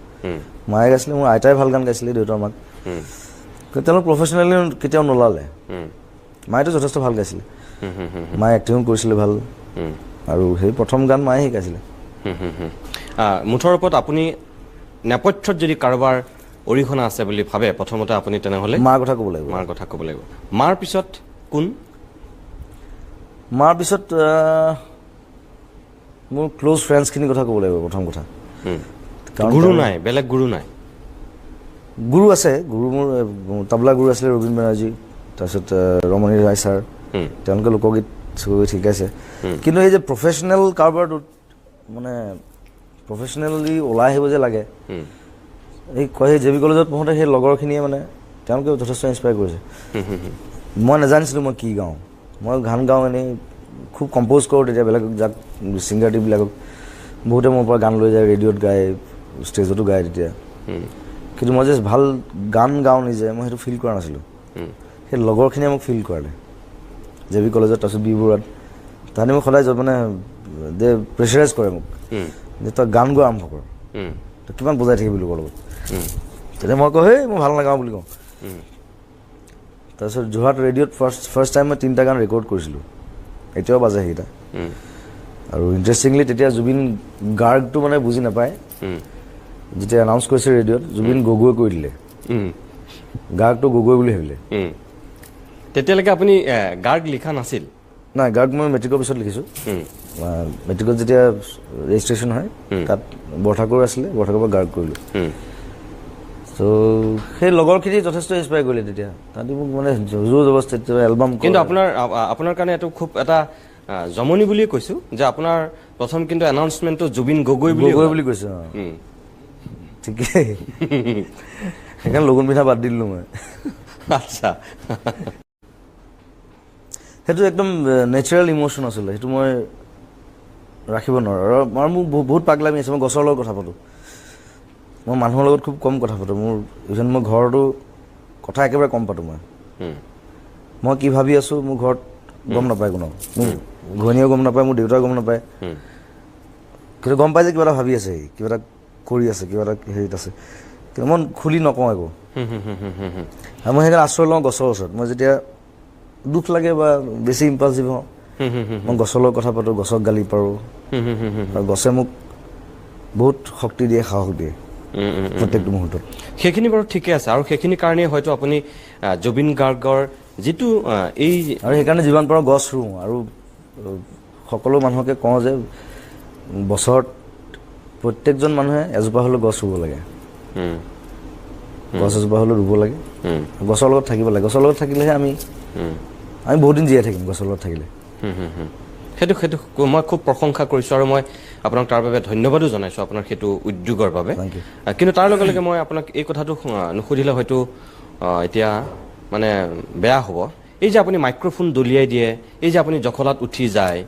[SPEAKER 2] মায়ে গাইছিলে, মোৰ আইতাই ভাল গান গাইছিলে, দেউতাৰ মাক। কিন্তু তেওঁলোক প্ৰফেচনেলি কেতিয়াও নোলালে। মায়েতো যথেষ্ট ভাল গাইছিলে, মায়ে এক্টিঙো কৰিছিলে ভাল, আৰু সেই প্ৰথম গান মায়ে শিকাইছিলে।
[SPEAKER 1] মুঠৰ ওপৰত আপুনি নেপথ্যত যদি কাৰোবাৰ অৰিহণা আছে বুলি ভাবে, প্ৰথমতে আপুনি তেনেহ'লে
[SPEAKER 2] মাৰ কথা ক'ব লাগিব।
[SPEAKER 1] মাৰ কথা ক'ব লাগিব। মাৰ পিছত কোন?
[SPEAKER 2] মাৰ পিছত মোৰ ক্ল'জ ফ্ৰেণ্ডছখিনিৰ কথা ক'ব লাগিব প্ৰথম কথা।
[SPEAKER 1] গুৰু নাই, বেলেগ গুৰু নাই?
[SPEAKER 2] গুৰু আছে, গুৰু মোৰ তাবলা গুৰু আছিলে ৰবীন বেনাৰ্জী, তাৰপিছত ৰমণী ৰায় ছাৰ, তেওঁলোকে লোকগীত শিকাইছে। কিন্তু এই যে প্ৰফেচনেল কাৰবাৰটোত মানে প্ৰফেচনেলি ওলাই আহিব যে লাগে, এই কয় সেই জে বি কলেজত পঢ়োঁতে সেই লগৰখিনিয়ে মানে তেওঁলোকে যথেষ্ট ইনস্পায়াৰ কৰিছে। মই নাজানিছিলোঁ মই কি গাওঁ, মই গান গাওঁ এনেই খুব কম্প'জ কৰোঁ তেতিয়া, বেলেগ যাক ছিংগাৰ টিমবিলাকক বহুতে মোৰ পৰা গান লৈ যায়, ৰেডিঅ'ত গায়, ষ্টেজতো গায় তেতিয়া। কিন্তু মই যে ভাল গান গাওঁ নিজে, মই সেইটো ফিল কৰা নাছিলোঁ। সেই লগৰখিনিয়ে মোক ফিল কৰালে জে বি কলেজত, তাৰপিছত বি বৰুৱাত। তাহাঁতি মোক সদায় মানে দে প্ৰেচাৰাইজ কৰে মোক যে তই গান গোৱা আৰম্ভ কৰ, তই কিমান বুজাই থাকিবি লোকৰ লগত। তেতিয়া মই কওঁ সেই মই ভাল নাগাওঁ বুলি কওঁ। তাৰপিছত যোৰহাট ৰেডিঅ'ত ফাৰ্ষ্ট টাইম মই 3টা গান ৰেকৰ্ড কৰিছিলোঁ, এতিয়াও বাজে সেইকেইটা। আৰু ইণ্টাৰেষ্টিংলি তেতিয়া জুবিন গাৰ্গটো মানে বুজি নাপায়, যেতিয়া এনাউন্স কৰিছে ৰেডিঅ'ত জুবিন গগৈ কৈ দিলে, গাৰ্গটো গগৈ বুলি ভাবিলে।
[SPEAKER 1] তেতিয়ালৈকে আপুনি গাৰ্গ লিখা নাছিল?
[SPEAKER 2] নাই, গাৰ্গ মই মেট্ৰিকৰ পিছত লিখিছোঁ। মেট্ৰিকত যেতিয়া ৰেজিষ্ট্ৰেশ্যন হয় তাত বৰঠাকুৰ আছিলে, বৰঠাকুৰৰ পৰা গাৰ্গ কৰিলোঁ। ত' সেই লগৰখিনি যথেষ্ট ইনস্পায়াৰ কৰিলে তেতিয়া, তাহাঁতি মোক মানে জোৰ জবৰদস্তি এলবাম।
[SPEAKER 1] কিন্তু আপোনাৰ কাৰণে এইটো খুব এটা জমনি বুলিয়ে কৈছোঁ যে আপোনাৰ প্ৰথম কিন্তু এনাউন্সমেণ্টটো জুবিন গগৈ
[SPEAKER 2] বুলি কৈছে। ঠিকেই, সেইকাৰণে লগুণ পিন্ধা বাদ দিলোঁ মই।
[SPEAKER 1] আচ্ছা,
[SPEAKER 2] সেইটো একদম নেচাৰেল ইম'শ্যন আছিলে, সেইটো মই ৰাখিব নোৱাৰোঁ। আৰু মোৰ বহুত পাগলামি আছে, মই গছৰ লগত কথা পাতোঁ, মই মানুহৰ লগত খুব কম কথা পাতোঁ। মোৰ ইভেন মই ঘৰতো কথা একেবাৰে কম পাতোঁ। মই কি ভাবি আছোঁ মোৰ ঘৰত গম নাপায় কোনো, মোৰ ঘৈণীয়েও গম নাপায়, মোৰ দেউতাও গম নাপায়। কিন্তু গম পাই যে কিবা এটা ভাবি আছে, কিবা এটা কৰি আছে, কিবা এটা হেৰিত আছে। কিন্তু মই খুলি নকওঁ একো। আৰু মই সেইকাৰণে আশ্ৰয় লওঁ গছৰ ওচৰত। মই যেতিয়া দুখ লাগে বা বেছি ইম্পালচিভ হওঁ, মই গছৰ লগত কথা পাতোঁ, গছক গালি পাৰোঁ, আৰু গছে মোক বহুত শক্তি দিয়ে, সাহস দিয়ে প্ৰত্যেকটো মুহূৰ্তত।
[SPEAKER 1] সেইখিনি বাৰু ঠিকে আছে, আৰু সেইখিনি কাৰণেই হয়তো আপুনি জুবিন গাৰ্গৰ যিটো এই
[SPEAKER 2] আৰু সেইকাৰণে যিমান পাৰোঁ গছ ৰুওঁ, আৰু সকলো মানুহকে কওঁ যে বছৰত প্ৰত্যেকজন মানুহে এজোপা হ'লেও গছ ৰুব লাগে, গছ এজোপা হ'লেও ৰুব লাগে, গছৰ লগত থাকিব লাগে। গছৰ লগত থাকিলেহে আমি আমি বহুত দিন জীয়াই থাকিম গছৰ লগত থাকিলে।
[SPEAKER 1] সেইটো সেইটো মই খুব প্ৰশংসা কৰিছোঁ, আৰু মই আপোনাক তাৰ বাবে ধন্যবাদো জনাইছোঁ আপোনাৰ সেইটো উদ্যোগৰ বাবে। কিন্তু তাৰ লগে লগে মই আপোনাক এই কথাটো নুসুধিলে হয়তো এতিয়া মানে বেয়া হ'ব। এই যে আপুনি মাইক্ৰফোন দলিয়াই দিয়ে, এই যে আপুনি জখলাত উঠি যায়,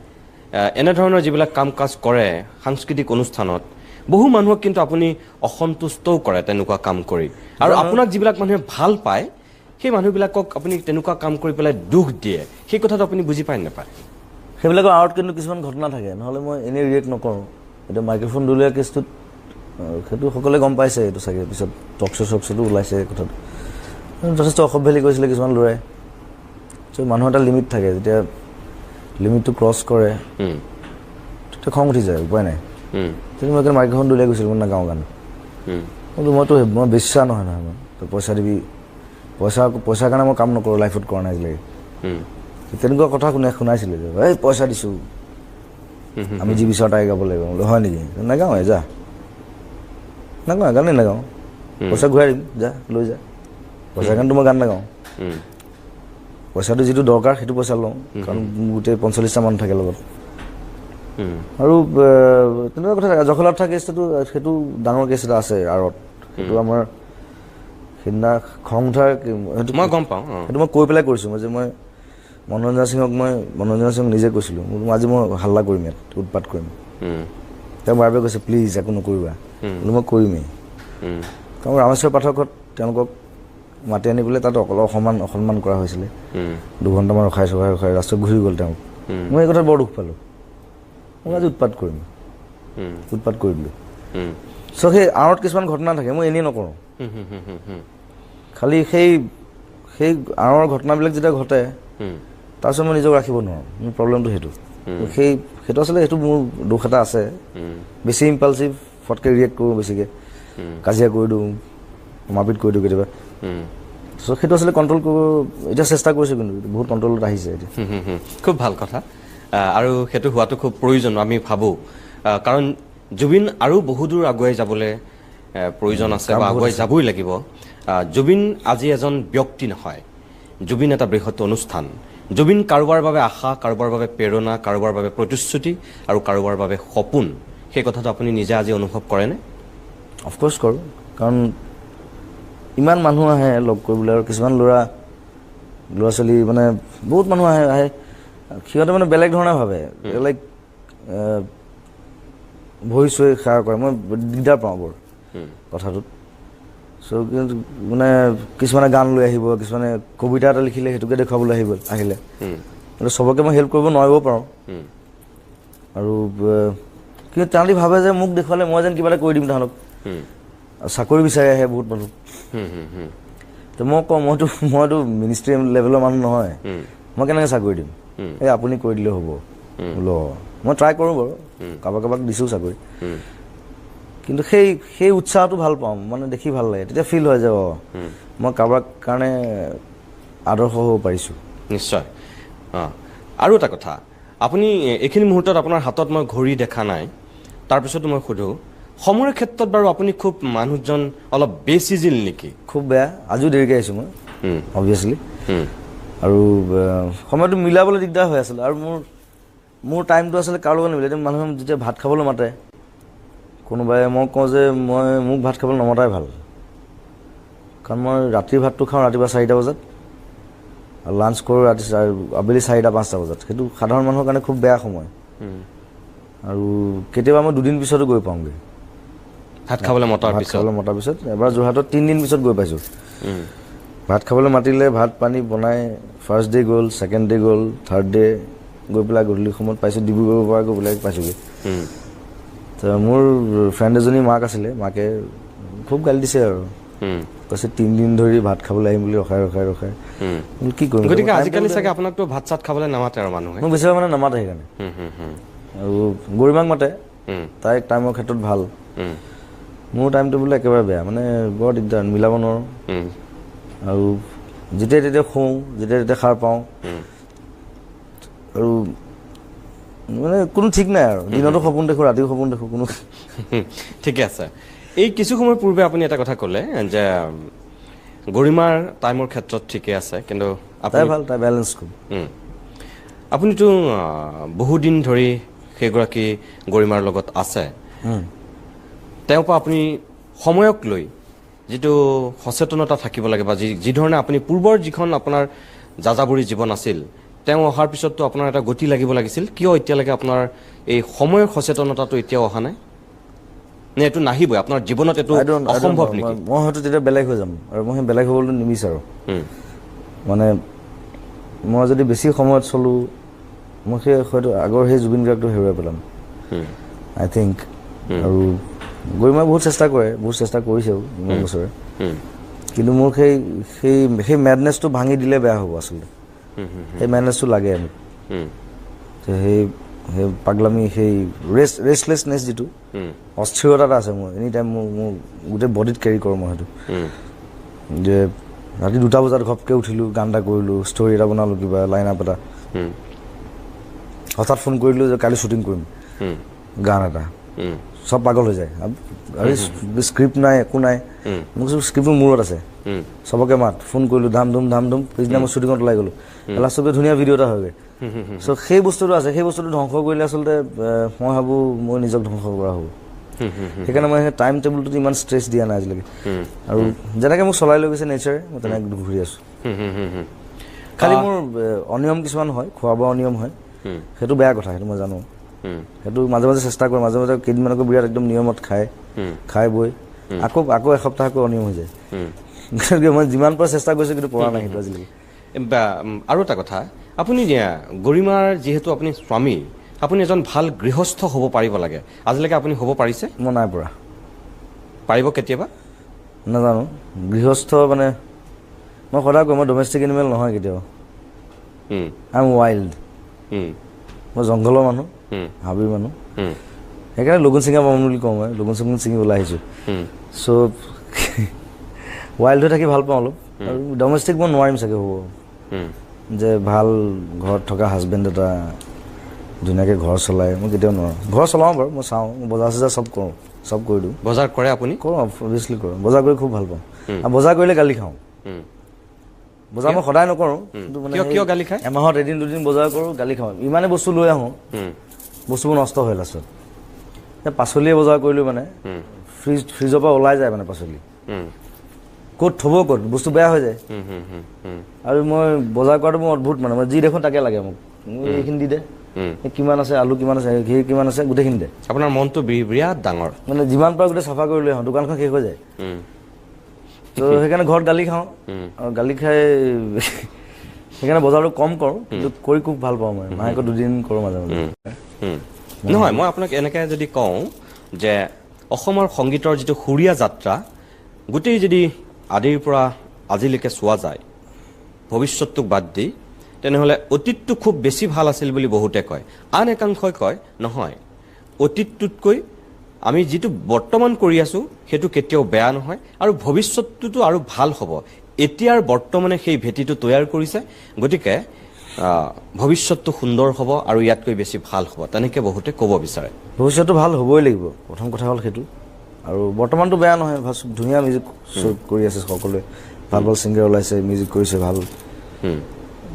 [SPEAKER 1] এনেধৰণৰ যিবিলাক কাম কাজ কৰে সাংস্কৃতিক অনুষ্ঠানত, বহু মানুহক কিন্তু আপুনি অসন্তুষ্টও কৰে তেনেকুৱা কাম কৰি। আৰু আপোনাক যিবিলাক মানুহে ভাল পায় সেই মানুহবিলাকক আপুনি তেনেকুৱা কাম কৰি পেলাই দুখ দিয়ে, সেই কথাটো আপুনি বুজি পায় নাপায়?
[SPEAKER 2] সেইবিলাকৰ আঁৰত কিন্তু কিছুমান ঘটনা থাকে, নহ'লে মই এনেই ৰিয়েক্ট নকৰোঁ। এতিয়া মাইক্ৰফোন দলিওৱা কেছটোত সেইটো সকলোৱে গম পাইছে, এইটো চাগে পিছত টক শ্ব' চক শ্ব'তো ওলাইছে কথাটো। যথেষ্ট অসভ্যালি কৰিছিলে কিছুমান ল'ৰাই। চ' মানুহৰ এটা লিমিট থাকে, যেতিয়া লিমিটটো ক্ৰছ কৰে তেতিয়া খং উঠি যায়, উপায় নাই। কিন্তু মই মাইক্ৰফোন দলিয়াই গৈছিলোঁ, মই নাগাওঁ গান। কিন্তু মইতো মই বিশ্বাস নহয় নহয়, মই তই পইচা দিবি, পইচাৰ কাৰণে মই কাম নকৰোঁ, লাইফত কৰা নাই আজিলৈকে। তেনেকুৱা কথা শুনাইছিলে যে এই পইচা দিছোঁ, আমি যি বিচাৰোঁ তাকে গাব লাগিব। বোলো হয় নেকি, নাগাওঁ যা, নাগাওঁ, গানেই নাগাওঁ, পইচা ঘূৰাই দিম, যা লৈ যা, পইচাৰ কাৰণেতো মই গান নাগাওঁ। পইচাটো যিটো দৰকাৰ সেইটো পইচা লওঁ, কাৰণ গোটেই 45টা মানুহ থাকে লগত। আৰু তেনেকুৱা কথা থাকে। জখলাত থকা কেছটোতো সেইটো ডাঙৰ কেছ এটা আছে আঁৰত, সেইটো আমাৰ সেইদিনা খং উঠাৰ সেইটো
[SPEAKER 1] মই গম পাওঁ,
[SPEAKER 2] সেইটো মই কৈ পেলাই কৰিছোঁ। মই যে মই মনোৰঞ্জন সিঙক নিজে কৈছিলোঁ, বোলো আজি মই হাল্লা কৰিম, ইয়াত উৎপাত কৰিম। তেওঁ বাৰে বাৰে কৈছে প্লিজ একো নকৰিবা, বোলো মই কৰিমেই। কাৰণ ৰামেশ্বৰ পাঠকত তেওঁলোকক মাতি আনি পেলাই তাত অকল অসন্মান কৰা হৈছিলে, 2 ঘণ্টামান ৰখাই চখাই ৰখাই ৰাস্তাত ঘূৰি গ'ল তেওঁক। মই এই কথাত বৰ দুখ পালোঁ, মই আজি উৎপাত কৰিম, উৎপাত কৰি দিলোঁ। চ' সেই আঁৰত কিছুমান ঘটনা থাকে, মই এনেই নকৰোঁ। খালি সেই সেই আঁৰৰ ঘটনাবিলাক যেতিয়া ঘটে তাৰপিছত মই নিজক ৰাখিব নোৱাৰোঁ, মোৰ প্ৰব্লেমটো সেইটো। সেইটো আচলতে সেইটো মোৰ দোষ এটা আছে, বেছি ইম্পালচিভ, ফটকৈ ৰিয়েক্ট কৰোঁ, বেছিকৈ কাজিয়া কৰি দিওঁ, মাৰপিট কৰি দিওঁ কেতিয়াবা। চ' সেইটো আচলতে কণ্ট্ৰল কৰিব এতিয়া চেষ্টা কৰিছোঁ, কিন্তু বহুত কণ্ট্ৰলত আহিছে এতিয়া।
[SPEAKER 1] খুব ভাল কথা, আৰু সেইটো হোৱাটো খুব প্ৰয়োজন আমি ভাবোঁ, কাৰণ জুবিন আৰু বহুদূৰ আগুৱাই যাবলৈ প্ৰয়োজন আছে বা আগুৱাই যাবই লাগিব। জুবিন আজি এজন ব্যক্তি নহয়, জুবিন এটা বৃহৎ অনুষ্ঠান। জুবিন কাৰোবাৰ বাবে আশা, কাৰোবাৰ বাবে প্ৰেৰণা, কাৰোবাৰ বাবে প্ৰতিশ্ৰুতি আৰু কাৰোবাৰ বাবে সপোন। সেই কথাটো আপুনি নিজে আজি অনুভৱ কৰেনে?
[SPEAKER 2] অফক'ৰ্ছ কৰোঁ, কাৰণ ইমান মানুহ আহে লগ কৰিবলৈ, আৰু কিছুমান ল'ৰা ছোৱালী মানে বহুত মানুহ আহে, সিহঁতে মানে বেলেগ ধৰণে ভাবে, লাইক ভৰি চৰি সেৱা কৰে। মই দিগদাৰ পাওঁ বৰ কথাটোত। চ' কিন্তু মানে কিছুমানে গান লৈ আহিব, কিছুমানে কবিতা এটা লিখিলে সেইটোকে দেখুৱাবলৈ আহিলে, কিন্তু চবকে মই হেল্প কৰিব নোৱাৰিব পাৰোঁ। আৰু কিন্তু তেওঁলোকে ভাবে যে মোক দেখুৱালে মই যেন কিবা এটা কৰি দিম তাহাঁতক। চাকৰি বিচাৰি আহে বহুত মানুহ। তো মই কওঁ মইতো মিনিষ্ট্ৰী লেভেলৰ মানুহ নহয়, মই কেনেকৈ চাকৰি দিম, এই আপুনি কৰি দিলে হ'ব বোলো। মই ট্ৰাই কৰোঁ বাৰু, কাৰোবাক কাৰোবাক দিছোঁ চাকৰি, কিন্তু সেই সেই উৎসাহটো ভাল পাওঁ, মানে দেখি ভাল লাগে, তেতিয়া ফিল হয় যে অঁ মই কাৰোবাৰ কাৰণে আদৰ্শ হ'ব পাৰিছোঁ।
[SPEAKER 1] নিশ্চয়। অঁ, আৰু এটা কথা, আপুনি এইখিনি মুহূৰ্তত আপোনাৰ হাতত মই ঘড়ী দেখা নাই, তাৰপিছতো মই সোধোঁ, সময়ৰ ক্ষেত্ৰত বাৰু আপুনি খুব মানুহজন অলপ বেচিজিল নেকি?
[SPEAKER 2] খুব বেয়া, আজিও দেৰিকৈ আহিছোঁ মই অবভিয়াছলি, আৰু সময়টো মিলাবলৈ দিগদাৰ হৈ আছিলে। আৰু মোৰ টাইমটো আচলতে কাৰো লগত নিমিলে। এতিয়া মানুহে যেতিয়া ভাত খাবলৈ মাতে কোনোবাই, মই কওঁ যে মোক ভাত খাবলৈ নমতাই ভাল, কাৰণ মই ৰাতিৰ ভাতটো খাওঁ ৰাতিপুৱা 4টা বজাত, আৰু লাঞ্চ কৰোঁ ৰাতি আবেলি 4টা 5টা বজাত। সেইটো সাধাৰণ মানুহৰ কাৰণে খুব বেয়া সময়। আৰু কেতিয়াবা মই 2 দিন পিছতো গৈ পাওঁগৈ
[SPEAKER 1] ভাত খাবলৈ মতাৰ
[SPEAKER 2] পিছত। এবাৰ যোৰহাটত 3 দিন পিছত গৈ পাইছোঁ। ভাত খাবলৈ মাতিলে, ভাত পানী বনাই ফাৰ্ষ্ট ডে গ'ল, ছেকেণ্ড ডে গ'ল, থাৰ্ড ডে গৈ পেলাই গধূলি সময়ত পাইছোঁ, ডিব্ৰুগড়ৰ পৰা গৈ পেলাই পাইছোঁগৈ। তো মোৰ ফ্ৰেণ্ড এজনী মাক আছিলে, মাকে খুব গালি দিছে আৰু, কৈছে 3 দিন ধৰি ভাত খাবলৈ আহিম বুলি ৰখাই ৰখাই ৰখাই কি কৰিম।
[SPEAKER 1] গতিকে আজিকালি চাগে আপোনাকতো ভাত চাত খাবলৈ নামাতে আৰু মানুহে?
[SPEAKER 2] মোক বেছিভাগ মানে নামাতে সেইকাৰণে। আৰু গৰিমাক মাতে, তাইক টাইমৰ ক্ষেত্ৰত ভাল, মোৰ টাইমটো বোলে একেবাৰে বেয়া, মানে বৰ দিগদাৰ, মিলাব নোৱাৰোঁ। আৰু যেতিয়াই তেতিয়া শুওঁ, যেতিয়াই তেতিয়া সাৰ পাওঁ, আৰু মানে কোনো ঠিক নাই আৰু, দিনতো সপোন দেখোঁ, ৰাতিও সপোন দেখোঁ, কোনো
[SPEAKER 1] ঠিকে আছে। এই কিছু সময় পূৰ্বে আপুনি এটা কথা ক'লে যে গৰিমাৰ টাইমৰ ক্ষেত্ৰত ঠিকে আছে, কিন্তু
[SPEAKER 2] তাই ভাল, তাই বেলেঞ্চ খুব।
[SPEAKER 1] আপুনিতো বহুদিন ধৰি সেইগৰাকী গৰিমাৰ লগত আছে, তেওঁৰ পৰা আপুনি সময়ক লৈ যিটো সচেতনতা থাকিব লাগে বা যি ধৰণে আপুনি পূৰ্বৰ যিখন আপোনাৰ যাযাবৰী জীৱন আছিল, তেওঁ অহাৰ পিছততো আপোনাৰ এটা গতি লাগিব লাগিছিল, কিয় এতিয়ালৈকে আপোনাৰ এই সময়ৰ সচেতনতাটো এতিয়াও অহা নাই? নে এইটো নাহিবই আপোনাৰ জীৱনত, এইটো অসম্ভৱ নেকি?
[SPEAKER 2] মই হয়তো তেতিয়া বেলেগ হৈ যাম, আৰু মই সেই বেলেগ হ'বলৈ নিবিচাৰোঁ। মানে মই যদি বেছি সময়ত চলোঁ, মই সেই হয়তো আগৰ সেই জুবিন গাৰ্গটো হেৰুৱাই পেলাম, আই থিংক। আৰু গৰিমাই বহুত চেষ্টা কৰে, বহুত চেষ্টা কৰিছেও ইমান বছৰে, কিন্তু মোৰ সেই সেই সেই মেডনেছটো ভাঙি দিলে বেয়া হ'ব আচলতে। সেই মেডনেছটো লাগে মোক, সেই সেই পাগলামি, সেই ৰেষ্টলেছনেছ যিটো অস্থিৰতা এটা আছে মোৰ, এনি টাইম মোৰ গোটেই বডিত কেৰি কৰোঁ মই সেইটো। যে ৰাতি 2টা বজাত ঘপকৈ উঠিলোঁ, গান এটা কৰিলোঁ, ষ্টৰি এটা বনালোঁ, কিবা লাইন আপ এটা, হঠাৎ ফোন কৰিলোঁ যে কালি শ্বুটিং কৰিম গান এটা, চব পাগল হৈ যায়। আৰু স্ক্ৰিপ্ট নাই, একো নাই, মোক স্ক্ৰিপ্টটো মূৰত আছে, চবকে মাত ফোন কৰিলোঁ, ধাম ধুম ধাম ধুম, পিছদিনা মই শ্বুটিঙত ওলাই গ'লোঁ, লাষ্টত ধুনীয়া ভিডিঅ' এটা হৈ গ'ল। চ' সেই বস্তুটো আছে, সেই বস্তুটো ধ্বংস কৰিলে আচলতে মই ভাবোঁ মই নিজক ধ্বংস কৰা হ'ব। সেইকাৰণে মই সেই টাইম টেবুলটোত ইমান ষ্ট্ৰেছ দিয়া নাই আজিলৈকে, আৰু যেনেকৈ মোক চলাই লৈ গৈছে নেচাৰে, মই তেনেকৈ ঘূৰি আছোঁ। খালি মোৰ অনিয়ম কিছুমান হয়, খোৱা বোৱা অনিয়ম হয়, সেইটো বেয়া কথা, সেইটো মই জানো। সেইটো মাজে মাজে চেষ্টা কৰোঁ, মাজে মাজে কেইদিনমান আকৌ বিৰাট একদম নিয়মত খাই খাই বৈ আকৌ আকৌ এসপ্তাহ আকৌ অনিয়ম হৈ যায়। গতিকে মই যিমান পাৰোঁ চেষ্টা কৰিছোঁ, কিন্তু পৰা নাই সেইটো আজিলৈকে।
[SPEAKER 1] আৰু এটা কথা, আপুনি গৰিমাৰ যিহেতু আপুনি স্বামী, আপুনি এজন ভাল গৃহস্থ হ'ব পাৰিব লাগে, আজিলৈকে আপুনি হ'ব পাৰিছে?
[SPEAKER 2] মই নাই পৰা।
[SPEAKER 1] পাৰিব কেতিয়াবা?
[SPEAKER 2] নাজানো। গৃহস্থ মানে মই সদায় কওঁ, মই ডমেষ্টিক এনিমেল নহয় কেতিয়াও, I am wild. মই জংঘলৰ মানুহ, হাবিৰ মানুহ, সেইকাৰণে লগুণ চিঙা বামুণ বুলি কওঁ মই, লগুণ চগুণ ছিঙি ওলাই আহিছোঁ। চ' ৱাইল্ড হৈ থাকি ভাল পাওঁ অলপ, আৰু ডমেষ্টিক মই নোৱাৰিম চাগে হ'ব। যে ভাল ঘৰত থকা হাজবেণ্ড এটা ধুনীয়াকৈ ঘৰ চলাই, মই কেতিয়াও নোৱাৰোঁ। ঘৰ চলাওঁ বাৰু, মই চাওঁ, মই বজাৰ চজাৰ চব কৰোঁ, চব কৰি দিওঁ।
[SPEAKER 1] বজাৰ কৰে আপুনি?
[SPEAKER 2] কৰোঁ, অভিয়াছলি কৰোঁ। বজাৰ কৰি খুব ভাল পাওঁ, আৰু বজাৰ কৰিলে গালি খাওঁ। বজাৰ মই সদায় নকৰোঁ, কিন্তু মানে
[SPEAKER 1] কিয় গালি খায়?
[SPEAKER 2] এমাহত এদিন দুদিন বজাৰ কৰোঁ, গালি খাওঁ। ইমানে বস্তু লৈ আহোঁ, বস্তুবোৰ নষ্ট হয় লাষ্টত। পাচলিয়ে বজাৰ কৰিলোঁ মানে ফ্ৰিজৰ পৰা ওলাই যায় মানে পাচলি, ক'ত থ'ব ক'ত, বস্তু বেয়া হৈ যায়। আৰু মই বজাৰ কৰাটো মোৰ অদ্ভুত, মানে মই যি দেখোঁ তাকে লাগে মোক, এইখিনি দি দে, কিমান আছে, আলু কিমান আছে, ঘি কিমান আছে, গোটেইখিনি দে।
[SPEAKER 1] আপোনাৰ মনটো বিৰাট ডাঙৰ,
[SPEAKER 2] মানে যিমান পাৰোঁ গোটেই চাফা কৰি লৈ আহোঁ, দোকানখন শেষ হৈ যায়। ত' সেইকাৰণে ঘৰত গালি খাওঁ, আৰু গালি খাই সেইকাৰণে বজাৰটো কম কৰোঁ, কিন্তু কৰি খুব ভাল পাওঁ মই। মাহেকত 2 দিন কৰোঁ মাজে মাজে।
[SPEAKER 1] নহয়, মই আপোনাক এনেকৈ যদি কওঁ যে অসমৰ সংগীতৰ যিটো সুৰীয়া যাত্ৰা গোটেই যদি আদিৰ পৰা আজিলৈকে চোৱা যায়, ভৱিষ্যতটোক বাদ দি, তেনেহ'লে অতীতটো খুব বেছি ভাল আছিল বুলি বহুতে কয়। আন একাংশই কয় নহয়, অতীতটোতকৈ আমি যিটো বৰ্তমান কৰি আছোঁ সেইটো কেতিয়াও বেয়া নহয়, আৰু ভৱিষ্যতটোতো আৰু ভাল হ'ব। এতিয়াৰ বৰ্তমানে সেই ভেটিটো তৈয়াৰ কৰিছে, গতিকে ভৱিষ্যতটো সুন্দৰ হ'ব আৰু ইয়াতকৈ বেছি ভাল হ'ব, তেনেকৈ বহুতে ক'ব বিচাৰে।
[SPEAKER 2] ভৱিষ্যতটো ভাল হ'বই লাগিব, প্ৰথম কথা হ'ল সেইটো। আৰু বৰ্তমানটো বেয়া নহয়, ধুনীয়া মিউজিক কৰি আছে সকলোৱে, ভাল ভাল ছিংগাৰ ওলাইছে, মিউজিক কৰিছে, ভাল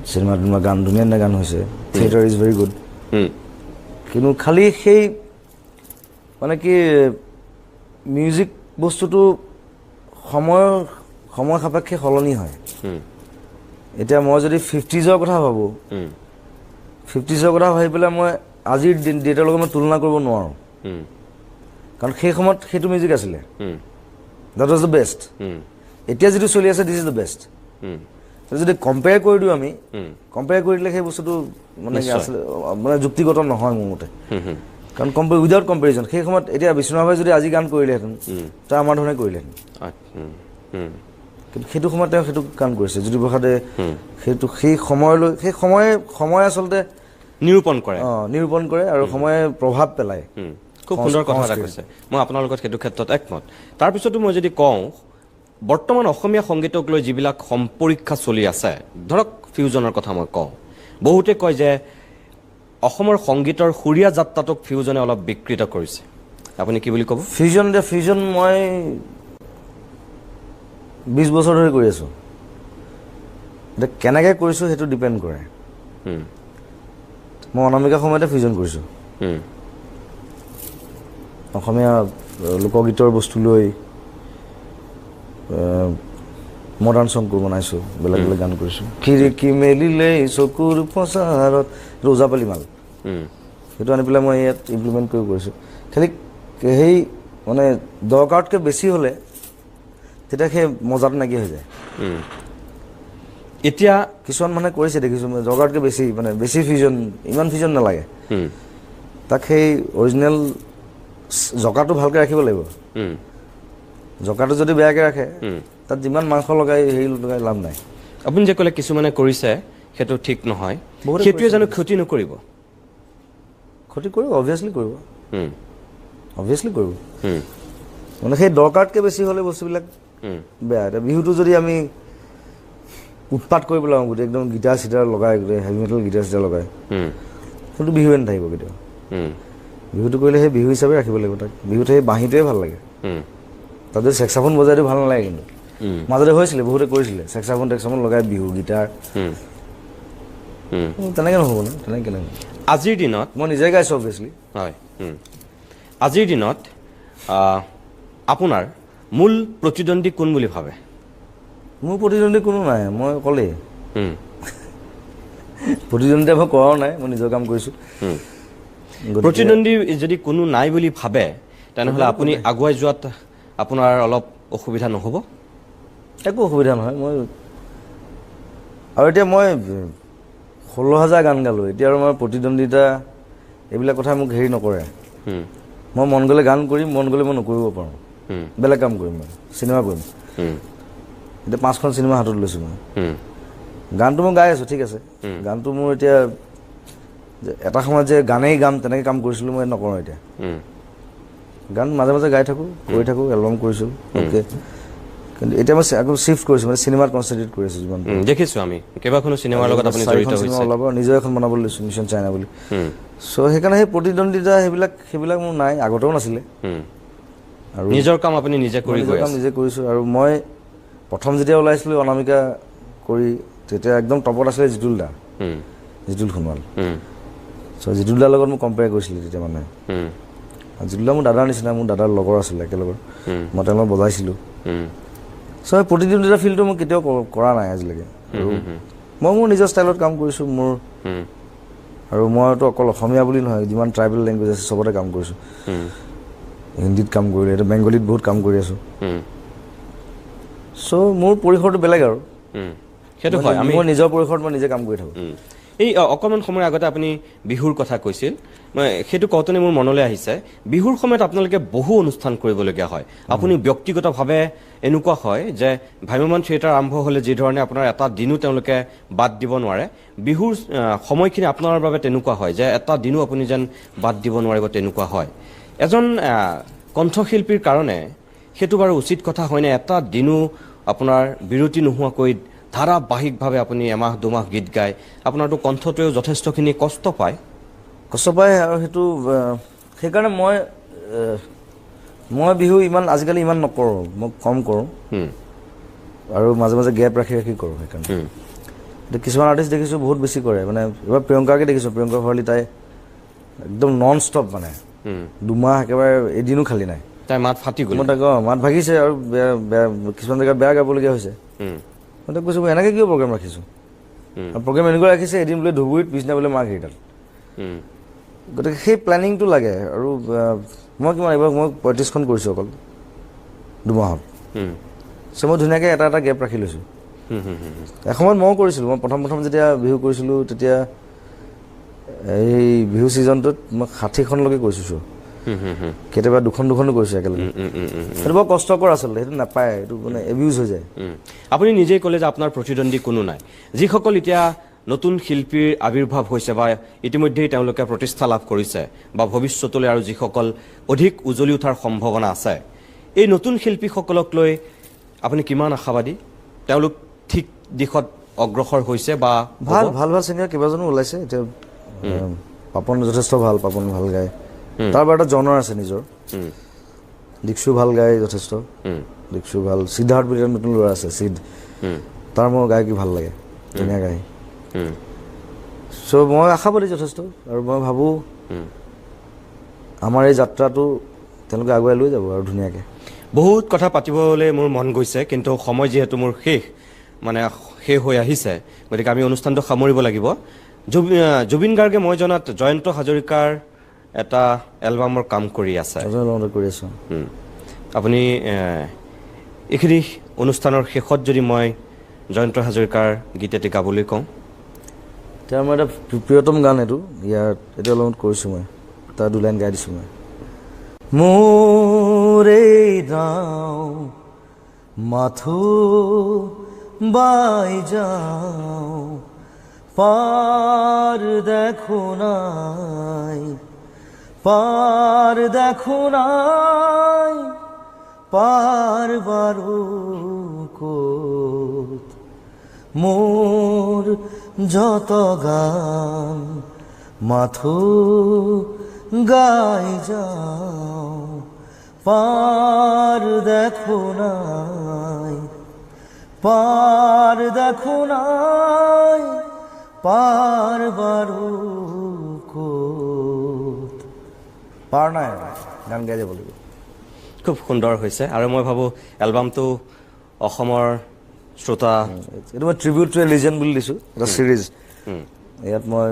[SPEAKER 2] চিনেমা তিনেমা গান, ধুনীয়া ধুনীয়া গান হৈছে, থিয়েটাৰ is very good. কিন্তু খালি সেই মানে কি মিউজিক বস্তুটো সময় সাপেক্ষে সলনি হয়। এতিয়া মই যদি 50s কথা ভাবোঁ, 50s কথা ভাবি পেলাই মই আজিৰ ডেটৰ লগত মই তুলনা কৰিব নোৱাৰোঁ, কাৰণ সেই সময়ত সেইটো মিউজিক আছিলে, that was the best. এতিয়া যিটো চলি আছে, this is the best. যদি কম্পেয়াৰ কৰি দিওঁ আমি, কম্পেয়াৰ কৰি দিলে সেই বস্তুটো মানে আছিলে মানে যুক্তিগত নহয় মোৰ মতে। কাৰণ উইদাউট কম্পেৰিজন সেই সময়ত এতিয়া বিষ্ণু ৰাভাই যদি আজি গান কৰিলেহেঁতেন, তেওঁ আমাৰ ধৰণে কৰিলেহেঁতেন। কিন্তু সেইটো সময়ত তেওঁ সেইটো কাম কৰিছে। জ্যোতিপ্ৰসাদে সেইটো সেই সময়লৈ, সেই সময় আচলতে
[SPEAKER 1] নিৰূপণ কৰে।
[SPEAKER 2] নিৰূপণ কৰে আৰু সময়ে প্ৰভাৱ পেলায়।
[SPEAKER 1] খুব সুন্দৰ কথা এটা কৈছে, মই আপোনাৰ লগত সেইটো ক্ষেত্ৰত একমত। তাৰপিছতো মই যদি কওঁ, বৰ্তমান অসমীয়া সংগীতক লৈ যিবিলাক সম্পৰীক্ষা চলি আছে, ধৰক ফিউজনৰ কথা মই কওঁ, বহুতে কয় যে অসমৰ সংগীতৰ সুৰীয়া যাত্ৰাটোক ফিউজনে অলপ বিকৃত কৰিছে। আপুনি কি বুলি ক'ব?
[SPEAKER 2] ফিউজন মই 20 বছৰ ধৰি কৰি আছোঁ। এতিয়া কেনেকৈ কৰিছোঁ সেইটো ডিপেণ্ড কৰে। মই অনামিকা সময়তে ফিউজন কৰিছোঁ। অসমীয়া লোকগীতৰ বস্তু লৈ মডাৰ্ণ চং বনাইছোঁ, বেলেগ বেলেগ গান কৰিছোঁ। খিৰিকী মেলিলে চকুৰ পচাৰত, সেইটো ওজাপালি মাল, সেইটো আনি পেলাই মই ইয়াত ইমপ্লিমেণ্ট কৰি কৰিছোঁ। খালি সেই মানে দৰকাৰতকৈ বেছি হ'লে তেতিয়া সেই মজাটো নাইকিয়া হৈ যায়।
[SPEAKER 1] এতিয়া
[SPEAKER 2] কিছুমান মানে কৰিছে দেখিছোঁ মই, দৰকাৰতকৈ বেছি মানে বেছি ফিউজন, ইমান ফিউজন নালাগে। তাক সেই অৰিজিনেল জকাটো ভালকৈ ৰাখিব লাগিব। জকাটো যদি বেয়াকৈ ৰাখে, তাত যিমান মাংস লগাই হেৰি লগাই লাভ নাই।
[SPEAKER 1] আপুনি যে ক'লে কিছুমানে কৰিছে, সেইটো ঠিক নহয়, সেইটোৱে জানো ক্ষতি নকৰিব?
[SPEAKER 2] ক্ষতি কৰিব, অভিয়াছলি কৰিব, অভিয়াছলি কৰিব। মানে সেই দৰকাৰতকৈ বেছি হ'লে বস্তুবিলাক বেয়া। এতিয়া বিহুটো যদি আমি উৎপাত কৰিব লাগোঁ, গোটেই একদম গীটাৰ চিটাৰ লগাই, গোটেই হেভি মেটেল গীটাৰ চিটাৰ লগাই, কিন্তু বিহুৱে নাথাকিব কেতিয়াও। বিহুটো কৰিলে সেই বিহু হিচাপে ৰাখিব লাগিব তাক। বিহুত সেই বাঁহীটোৱে ভাল লাগে, তাত যদি চেক্সাফোন বজাই ভাল নালাগে। কিন্তু মাজতে হৈছিলে, বহুতে কৰিছিলে চেক্সাফোন টেক্সাফোন লগাই বিহু গীটাৰ, তেনেকৈ নহ'ব ন, তেনেকৈ কেনেকৈ।
[SPEAKER 1] আজিৰ দিনত
[SPEAKER 2] মই নিজে গাইছোঁ অভিয়াছলি।
[SPEAKER 1] হয়, আজিৰ দিনত আপোনাৰ মূল প্ৰতিদ্বন্দ্বী কোন বুলি ভাবে?
[SPEAKER 2] মোৰ প্ৰতিদ্বন্দ্বী কোনো নাই, মই অকলেই। প্ৰতিদ্বন্দ্বিতা মই কৰাও নাই, মই নিজৰ কাম কৰিছোঁ।
[SPEAKER 1] প্ৰতিদ্বন্দ্বী যদি কোনো নাই বুলি ভাবে, তেনেহ'লে আপুনি আগুৱাই যোৱাত আপোনাৰ অলপ অসুবিধা নহ'ব?
[SPEAKER 2] একো অসুবিধা নহয়। মই আৰু এতিয়া মই 16,000 গান গালোঁ, এতিয়া আৰু মই প্ৰতিদ্বন্দ্বিতা এইবিলাক কথা মোক হেৰি নকৰে। মই মন গ'লে গান কৰিম, মন গ'লে মই নকৰিব পাৰোঁ, বেলেগ কাম কৰিম, মই চিনেমা কৰিম। এতিয়া 5খন চিনেমা হাতত লৈছোঁ মই। গানটো মই গাই আছোঁ, ঠিক আছে। গানটো মোৰ এতিয়া এটা সময়ত যে গানেই গাম তেনেকৈ কাম কৰিছিলোঁ, মই নকৰোঁ এতিয়া। গান মাজে মাজে গাই থাকোঁ, কৰি থাকোঁ, এলবাম কৰিছোঁ, অ'কে। কিন্তু এতিয়া মই আকৌ শ্বিফ্ট কৰিছোঁ, মানে চিনেমাত কনচেনট্ৰেট কৰি আছোঁ। যিমান
[SPEAKER 1] দেখিছোঁ আমি কেইবাখনো চিনেমাৰ লগত আপুনি জড়িত হৈছে,
[SPEAKER 2] ওলাব নিজৰ এখন বনাবলৈ লৈছোঁ, মিছন চাইনা বুলি। চ' সেইকাৰণে সেই প্ৰতিদ্বন্দ্বিতা সেইবিলাক মোৰ নাই, আগতেও নাছিলে।
[SPEAKER 1] আৰু নিজৰ কাম আপুনি নিজে কৰি
[SPEAKER 2] নিজৰ কাম নিজে কৰিছোঁ। আৰু মই প্ৰথম যেতিয়া ওলাইছিলোঁ অনামিকা কৰি, তেতিয়া একদম টপত আছিলে জিতুল দা, জিতুল সোণোৱাল। চ' জিতুল দাৰ লগত মোক কম্পেয়াৰ কৰিছিলে তেতিয়া মানুহে। জিতুল দা মোৰ দাদাৰ নিচিনা, মোৰ দাদাৰ লগৰ আছিলে একেলগৰ, মই তেওঁৰ লগত বজাইছিলোঁ। চ' সেই প্ৰতিদ্বন্দ্বিতা ফিল্ডটো মই কেতিয়াও কৰা নাই আজিলৈকে। আৰু মই মোৰ নিজৰ ষ্টাইলত কাম কৰিছোঁ মোৰ। আৰু মইতো অকল অসমীয়া বুলি নহয়, যিমান ট্ৰাইবেল লেংগুৱেজ আছে চবতে কাম কৰিছোঁ। হিন্দীত কাম কৰিলোঁ, এতিয়া বেংগলীত বহুত কাম কৰি আছোঁ। চ' মোৰ পৰিসৰটো বেলেগ আৰু।
[SPEAKER 1] সেইটো হয়,
[SPEAKER 2] মই নিজৰ পৰিসৰত মই নিজে কাম কৰি থাকোঁ।
[SPEAKER 1] এই অকণমান সময়ৰ আগতে আপুনি বিহুৰ কথা কৈছিল, মই সেইটো কওঁতেনে মোৰ মনলৈ আহিছে, বিহুৰ সময়ত আপোনালোকে বহু অনুষ্ঠান কৰিবলগীয়া হয়। আপুনি ব্যক্তিগতভাৱে এনেকুৱা হয় যে ভ্ৰাম্যমাণ থিয়েটাৰ আৰম্ভ হ'লে যিধৰণে আপোনাৰ এটা দিনো তেওঁলোকে বাদ দিব নোৱাৰে, বিহুৰ সময়খিনি আপোনাৰ বাবে তেনেকুৱা হয় যে এটা দিনো আপুনি যেন বাদ দিব নোৱাৰিব তেনেকুৱা হয়। এজন কণ্ঠশিল্পীৰ কাৰণে সেইটো বাৰু উচিত কথা হয়নে? এটা দিনো আপোনাৰ বিৰতি নোহোৱাকৈ ধাৰাবাহিকভাৱে আপুনি এমাহ দুমাহ গীত গায়, আপোনাৰতো কণ্ঠটোৱেও যথেষ্টখিনি কষ্ট পায়।
[SPEAKER 2] কষ্ট পায় আৰু সেইটো সেইকাৰণে মই বিহু ইমান আজিকালি ইমান নকৰোঁ, মই কম কৰোঁ আৰু মাজে মাজে গেপ ৰাখি ৰাখি কৰোঁ। সেইকাৰণে এতিয়া কিছুমান আৰ্টিষ্ট দেখিছোঁ বহুত বেছি কৰে, মানে এইবাৰ প্ৰিয়ংকাকে দেখিছোঁ, প্ৰিয়ংকা ভৰালী তাই একদম নন ষ্টপ, মানে 2 মাহ একেবাৰে এদিনো খালী নাই।
[SPEAKER 1] তাই মাত ফাটি গ'ল।
[SPEAKER 2] মই তাক মাত ভাগিছে আৰু বেয়া বেয়া কিছুমান জেগাত বেয়া গাবলগীয়া হৈছে। মই তাক কৈছোঁ এনেকৈ কিয় প্ৰগ্ৰেম ৰাখিছোঁ, প্ৰগ্ৰেম এনেকুৱা ৰাখিছে এদিন বোলে ধুবুৰীত, পিছদিনা বোলে মাৰ্ঘেৰিটাত। গতিকে সেই প্লেনিংটো লাগে। আৰু মই কিমান এইবাৰ মই 35খন কৰিছোঁ অকল 2 মাহত। চ' মই ধুনীয়াকৈ এটা এটা গেপ ৰাখি লৈছোঁ। এসময়ত ময়ো কৰিছিলোঁ, মই প্ৰথম প্ৰথম যেতিয়া বিহু কৰিছিলোঁ তেতিয়া এই বিহু ছিজনটোত মই 60খনলৈকে কৰিছোঁ শ্ব'। কেতিয়াবা দুখন দুখনো কৰিছোঁ একেলগে। সেইটো বৰ কষ্টকৰ আচলতে, সেইটো নাপায়, সেইটো মানে এবিউজ হৈ যায়।
[SPEAKER 1] আপুনি নিজেই ক'লে যে আপোনাৰ প্ৰতিদ্বন্দ্বী কোনো নাই। যিসকল এতিয়া নতুন শিল্পীৰ আৱিৰ্ভাৱ হৈছে বা ইতিমধ্যেই তেওঁলোকে প্ৰতিষ্ঠা লাভ কৰিছে বা ভৱিষ্যতলৈ আৰু যিসকল অধিক উজলি উঠাৰ সম্ভাৱনা আছে, এই নতুন শিল্পীসকলক লৈ আপুনি কিমান আশাবাদী? তেওঁলোক ঠিক দিশত অগ্ৰসৰ হৈছে বা
[SPEAKER 2] ভাল ভাল ভাল ছিংগাৰ কেইবাজনো ওলাইছে এতিয়া। পাপন যথেষ্ট ভাল, পাপন ভাল গায়, তাৰ বাৰু এটা জনৰ আছে নিজৰ। দীক্ষু ভাল গায় যথেষ্ট, দীক্ষু ভাল। সিদ্ধাৰ্থ বুলি এটা নতুন ল'ৰা আছে, সিদ্ধ, তাৰ মোৰ গায়কী ভাল লাগে, ধুনীয়া গায়। চ' মই আশাবাদী যথেষ্ট, আৰু মই ভাবোঁ আমাৰ এই যাত্ৰাটো তেওঁলোকে আগুৱাই লৈ যাব আৰু ধুনীয়াকৈ।
[SPEAKER 1] বহুত কথা পাতিবলৈ মোৰ মন গৈছে, কিন্তু সময় যিহেতু মোৰ শেষ, মানে শেষ হৈ আহিছে, গতিকে আমি অনুষ্ঠানটো সামৰিব লাগিব। জুবিন গাৰ্গে মই জনাত জয়ন্ত হাজৰিকাৰ এটা এলবামৰ কাম কৰি আছে।
[SPEAKER 2] কৰি আছোঁ।
[SPEAKER 1] আপুনি এইখিনি অনুষ্ঠানৰ শেষত যদি মই জয়ন্ত হাজৰিকাৰ গীত এটি গাবলৈ কওঁ?
[SPEAKER 2] তেওঁৰ মই এটা প্ৰিয়তম গান এইটো, ইয়াত এইটো অলপমান কৰিছোঁ মই, তাৰ দুলাইন গাই দিছোঁ মই। মোৰে নাও মাথো বাই যাওঁ, পাৰ দেখো নাই, পাৰ দেখো নাই, পাৰ বাৰু ক'ত, মোৰ যত গান মাথো গাই যাওঁ, পাৰ দেখো নাই, পাৰ দেখো নাই, পাৰ বাৰু ক'ত। পাৰ নাই, গান গাই যাব লাগিব।
[SPEAKER 1] খুব সুন্দৰ হৈছে, আৰু মই ভাবোঁ এলবামটো অসমৰ শ্ৰোতা,
[SPEAKER 2] এইটো মই ট্ৰিবিউট টু এ লিজেণ্ড বুলি দিছোঁ, এটা ছিৰিজ। ইয়াত মই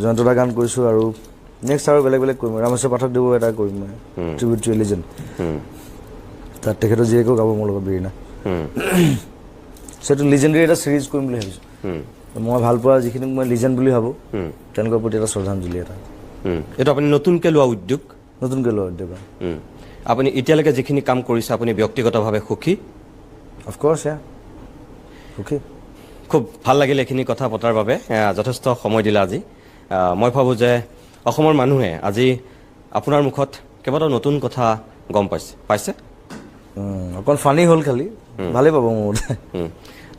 [SPEAKER 2] জয়ন্ত দা গান কৰিছোঁ, আৰু নেক্সট আৰু বেলেগ বেলেগ কৰিম। ৰামেশ্বৰ পাঠক দেৱো এটা কৰিম মই, ট্ৰিবিউট টু এ লিজেণ্ড। তাত তেখেতৰ জীয়েকেও গাব মোৰ লগত, বিৰিণা। সেইটো লিজেণ্ডেৰী এটা ছিৰিজ কৰিম বুলি ভাবিছোঁ। মই ভাল পোৱা যিখিনিক মই লিজেণ্ড বুলি ভাবোঁ, তেওঁলোকৰ প্ৰতি এটা শ্ৰদ্ধাঞ্জলি এটা।
[SPEAKER 1] এইটো আপুনি নতুনকৈ লোৱা উদ্যোগ?
[SPEAKER 2] নতুনকৈ লোৱা উদ্যোগ।
[SPEAKER 1] আপুনি এতিয়ালৈকে যিখিনি কাম কৰিছে, আপুনি ব্যক্তিগতভাৱে সুখী?
[SPEAKER 2] অফক'ৰ্ছ, সুখী।
[SPEAKER 1] খুব ভাল লাগিল এইখিনি কথা পতাৰ বাবে, যথেষ্ট সময় দিলে আজি। মই ভাবোঁ যে অসমৰ মানুহে আজি আপোনাৰ মুখত কেইবাটাও নতুন কথা গম পাইছে।
[SPEAKER 2] অকণ ফানি হ'ল, খালি ভালেই পাব মোৰ মতে।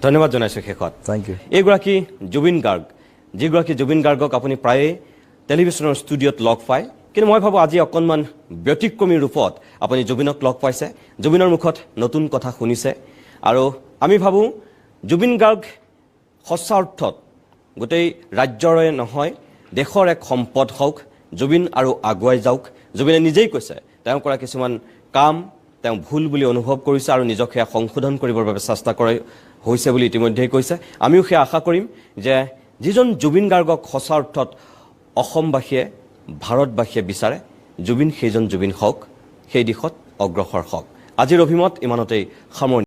[SPEAKER 1] ধন্যবাদ জনাইছোঁ শেষত।
[SPEAKER 2] Thank you.
[SPEAKER 1] এইগৰাকী জুবিন গাৰ্গ, যিগৰাকী জুবিন গাৰ্গক আপুনি প্ৰায়ে টেলিভিশ্যনৰ ষ্টুডিঅ'ত লগ পায়, কিন্তু মই ভাবোঁ আজি অকণমান ব্যতিক্ৰমী ৰূপত আপুনি জুবিনক লগ পাইছে, জুবিনৰ মুখত নতুন কথা শুনিছে। আৰু আমি ভাবোঁ জুবিন গাৰ্গ সঁচা অৰ্থত গোটেই ৰাজ্যৰে নহয়, দেশৰ এক সম্পদ হওক। জুবিন আৰু আগুৱাই যাওক। জুবিনে নিজেই কৈছে তেওঁ কৰা কিছুমান কাম তেওঁ ভুল বুলি অনুভৱ কৰিছে আৰু নিজক সেয়া সংশোধন কৰিবৰ বাবে চেষ্টা কৰে হৈছে বুলি ইতিমধ্যেই কৈছে। আমিও সেয়া আশা কৰিম যে যিজন জুবিন গাৰ্গক সঁচা অৰ্থত অসমবাসীয়ে, ভাৰতবাসীয়ে বিচাৰে, জুবিন সেইজন জুবিন হওক, সেই দিশত অগ্ৰসৰ হওক। আজিৰ অভিমত ইমানতেই সামৰণি।